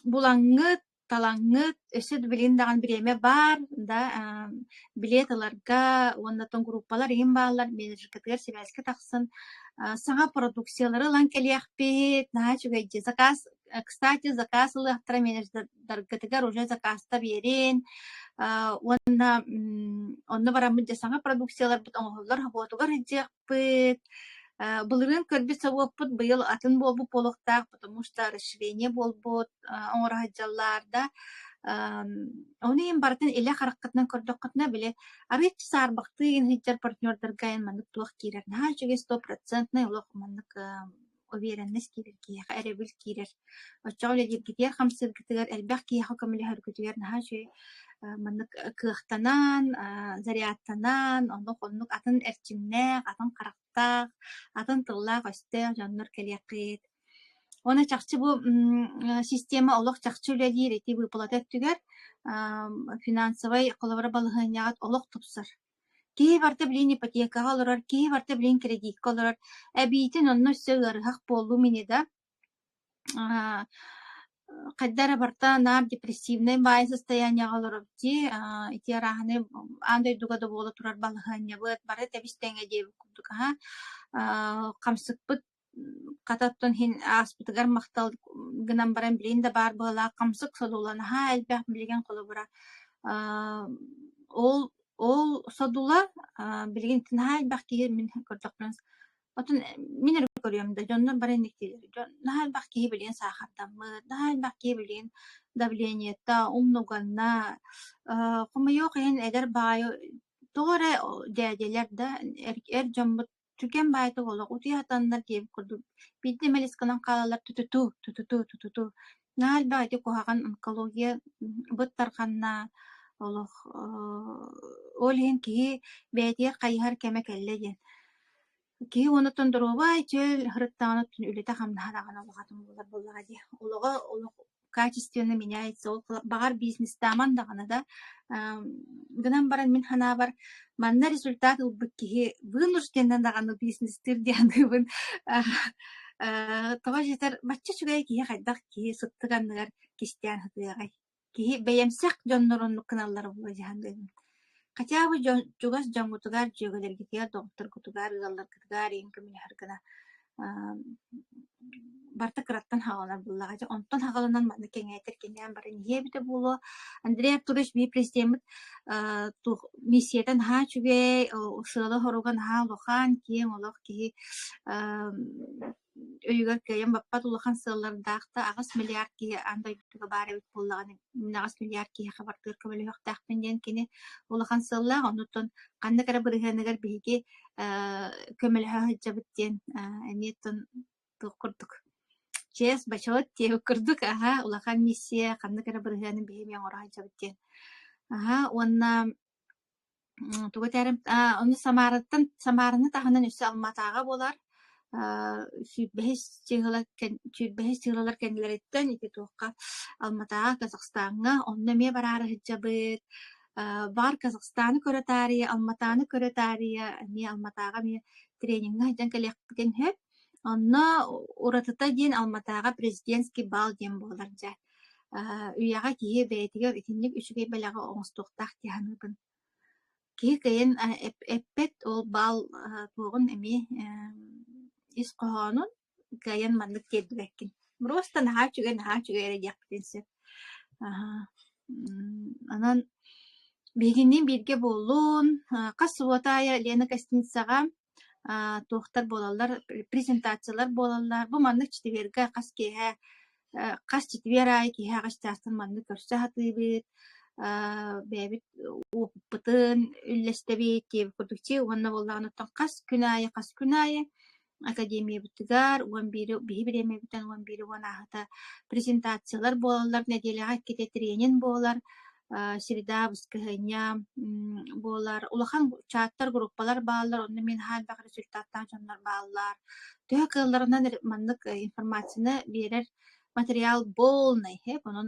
булаҥҥыт, талаҥҥыт, өссө да билигин даҕаны бириэмэ баар да билиэт ыларга уонна оттон группалар иһин бааллар, менеджеркытыгар сибээскэ тахсан саҥа продукциялары ылан кэлиэхпит, наһаа үчүгэй дии. Заказ, кстати, заказ ылыахтара менеджердаргытыгар уже заказта биэрин уонна онно бараммыт дьэ саҥа продукцияларбыт оҥоһуллар собуотугар сылдьыахпыт. Былырыын көрбүт собуоппут быйыл атын буолбут буолуохтаах, потому что расширение буолбут оҥоро сылдьаллар да. Ону иһин барытын илэ хараххытынан көрдөххүтүнэ, били арыычча саарбахтыы игин сылдьар партнердарга эн маннык туох киирэр наһаа үчүгэй стопроцентнай олох маннык уверенность киирэр киһиэхэ эрэбил киирэр. Оччоҕо үлэлииргитигэр хамсыыргытыгар элбэх киһиэхэ көмөлөһөргүтүгэр наһаа үчүгэй маннык кыахтанан, зарядтанан, оннук оннук атын эрчимнээх, атын харахтаах, атын тыллаах-өстөөх дьоннор кэлиэххит. Уонна чахчы бу система олох чахчы үлэлиир ити выплата өттүгэр финансовай холобура балаһыанньаҕыт олох тупсар. Киһи барыта билигин ипотекаҕа олорор, киһи барыта билигин кредиккэ олорор, эбиитин онно өссө ыарыһах буоллум ини да хайда эрэ барыта наар депрессивнай баай состояниеҕа олоробут дии, ити арааһынай аан дойдуга да буола турар балаһыанньабыт бары тэбис-тэҥэ диэбит курдук аһа хамсыкпыт Хата оттон иһин ааспытыгар махтал гынан баран билигин да баар быһыылаах хамсык содула наһаа элбэх билигин холобура ол ол содула билигин наһаа элбэх киһи мин көрдөхпүнэ оттон мин эрэ көрүөм да дьоннор бары инник дииллэр дьон наһаа элбэх киһи билигин саахардаммыт наһаа элбэх киһи билигин давлениета умнуганна хомойуох иһин эдэр баайы тоҕо эрэ дьээдьэлэр да эр дьоммут Түгэн баайдык олох утуйа сатаннар диэбит курдук биирдэ мэлис гынан хаалаллар тутуту, тутуту, тутуту. Наһаа элбэх ити куһаҕан онкология быт тарҕанна, олох ол иһин киһи бэйэтигэр хайыһар кэмэ кэллэ диэн. Киһи уонуттан доруобай, чөл сырыттаҕына үлэтэ-хамнаһа даҕаны улахан буолар буоллаҕа дии. Олоҕо олох качественно меняется, ол баҕар бизнестааман даҕаны да гынан баран мин санаабар манна результат ылбыт киһи вынужденно даҕаны бизнестыыр диэн саныыбын. Тоҕо дьиэтэр бачча үчүгэй киһи хайдах киһи сыттык анныгар кистээн сытыаҕай? Киһи бэйэмсэх дьоннор оннук гыналлара буолуо дии саныыбын. Хотя бы дьон чугас дьоҥҥутугар, дьүөгэлэргитигэр, доҕотторгутугар, ыалларгытыгар иһин көмөлөһөр гына барыта кыраттан саҕаланар буоллаҕа дьэ онтон саҕаланан манна кэҥээтэр кэҥээн баран иһиэ эбитэ буолуо. Андрей Артурович биир президеммит туох миссията наһаа үчүгэй, сыала-соруга наһаа улахан, киэҥ олох киһи өйүгэр кыайан баппат улахан сыаллардаах да 8 миллиард киһи аан дойдуга баар эбит буоллаҕына мин 8 миллиард киһиэхэ бардыыр көмөлөһүөхтээхпин диэн кини улахан сыаллаах оннуттан ханнык эрэ бырыһыаныгар биһиги көмөлөһө сылдьабыт диэн эмиэ оттон туох курдук чиэс бочуот диэбит курдук аһа улахан миссия ханнык эрэ бырыһыаны биһи эмиэ оҥоро сылдьабыт диэн аһа уонна Тугу этээрим ону Самараттан Самараны таһынан өссө Алматаҕа буолар сүүрбэһис чыыһыла сүүрбэһис чыыһылалар кэннилэриттэн ити туохха Алматаҕа Казахстаҥҥа онно эмиэ бараары сылдьабыт. Баҕар Казахстаны көрө таарыйа, Алматаны көрө таарыйа эмиэ Алматаҕа эмиэ трениҥҥэ сылдьан кэлиэхпитин сөп. Онно уратыта диэн Алматаҕа президентский бал диэн буолар дьэ. Үйэҕэ киһи бэйэтигэр итинник үчүгэй бэлэҕи оҥостуохтаах дии саныыбын. Киһи кыайан эппэт ол баал туоҕун эмиэ ис хоһоонун кыайан маннык тиэрдибэккин. Просто наһаа үчүгэй, наһаа үчүгэй эрэ диэхпитин сөп. Онон биһигинниин бииргэ буоллун. Хас субуота аайы Лена гостиницаҕа туохтар буолаллар, презентациялар буолаллар. Бу маннык четвергэ хас киэһэ хас четвер аайы киһи аҕыс чаастан маннык көрсө сатыыбыт, бэйэбит уопуппутун үллэстэбит диэбит курдук чи уонна буоллаҕына оттон хас күн аайы хас күн аайы академиябытыгар уон биири биһи бириэмэбитин уон биири уон ааһыта презентациялар буолаллар нэдиэлэҕэ иккитэ тренинг буолар среда баскыһыанньа буолар улахан чаттар группалар бааллар онно мин наһаа элбэх результаттаах дьоннор бааллар төһө кыалларынан маннык информацияны биэрэр материал полный онон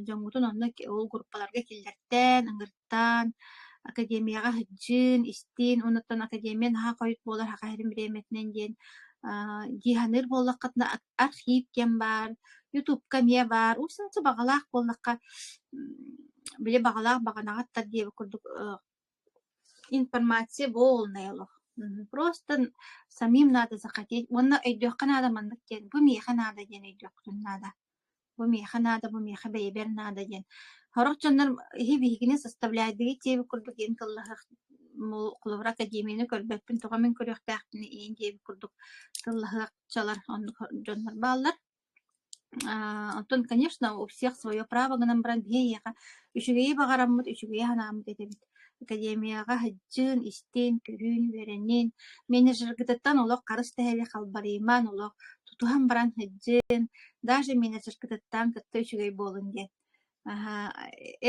дьоҥҥутун онно ол группаларга киллэртээн ыҥыртаан академияҕа сылдьыын истиин онуттан академия наһаа хойут буолар саха сирин бириэмэтинэн диэн дии саныыр буоллаххытына архив диэн баар ютубка эмиэ баар уусанча баҕалаах буоллахха били баҕалаах баҕанаҕыттар диэбит курдук информация полная олох просто самим надо захотеть уонна өйдүөххэ наада маннык диэн бу миэхэ наада диэн өйдүөххүтүн наада бу миэхэ наада бу миэхэ бэйэбэр наада диэн сорох дьоннор иһи биһигини составляйдыгыт диэбит курдук иэн тыллаһыах холобура академияны көрбөппүн тоҕо мин көрүөхтээхпин иин диэбит курдук тыллаһыахчалар оннук дьоннор бааллар. Оттон, конечно, у всех свое право гынан баран биһи эйиэхэ үчүгэйи баҕараммыт, үчүгэйи санааммыт этэбит. Академияҕа сылдьын, истин, көрүн, үөрэнин, менеджергытыттан олох харыс тэһэри халбарыйыман, олох тутуһан баран сылдьын, даже менеджергытыттан кытта үчүгэй буолун диэн.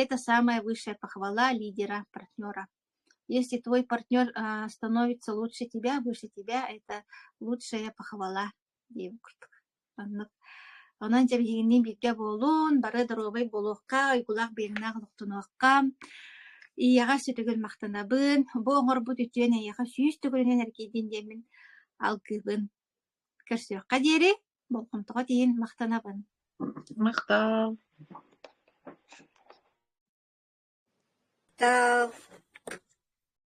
Это самая высшая похвала лидера, партнера. Если твой партнер становится лучше тебя, выше тебя, это лучшая похвала диэбит курдук. Оннук. Онон дьэ биһигинниин бииргэ буолун, бары доруобай буолуохха, уйгулаах быйаҥнаах олохтонуохха. Ийэҕэ сүтүгүн махтанабын, бу оҥорбут үтүөн эйиэхэ 100 төгүлүнэн эргийдин диэммин алгыыбын. Көрсүөххэ диэри, болҕомтоҕо тиийин махтанабын. Махтал. Махтал.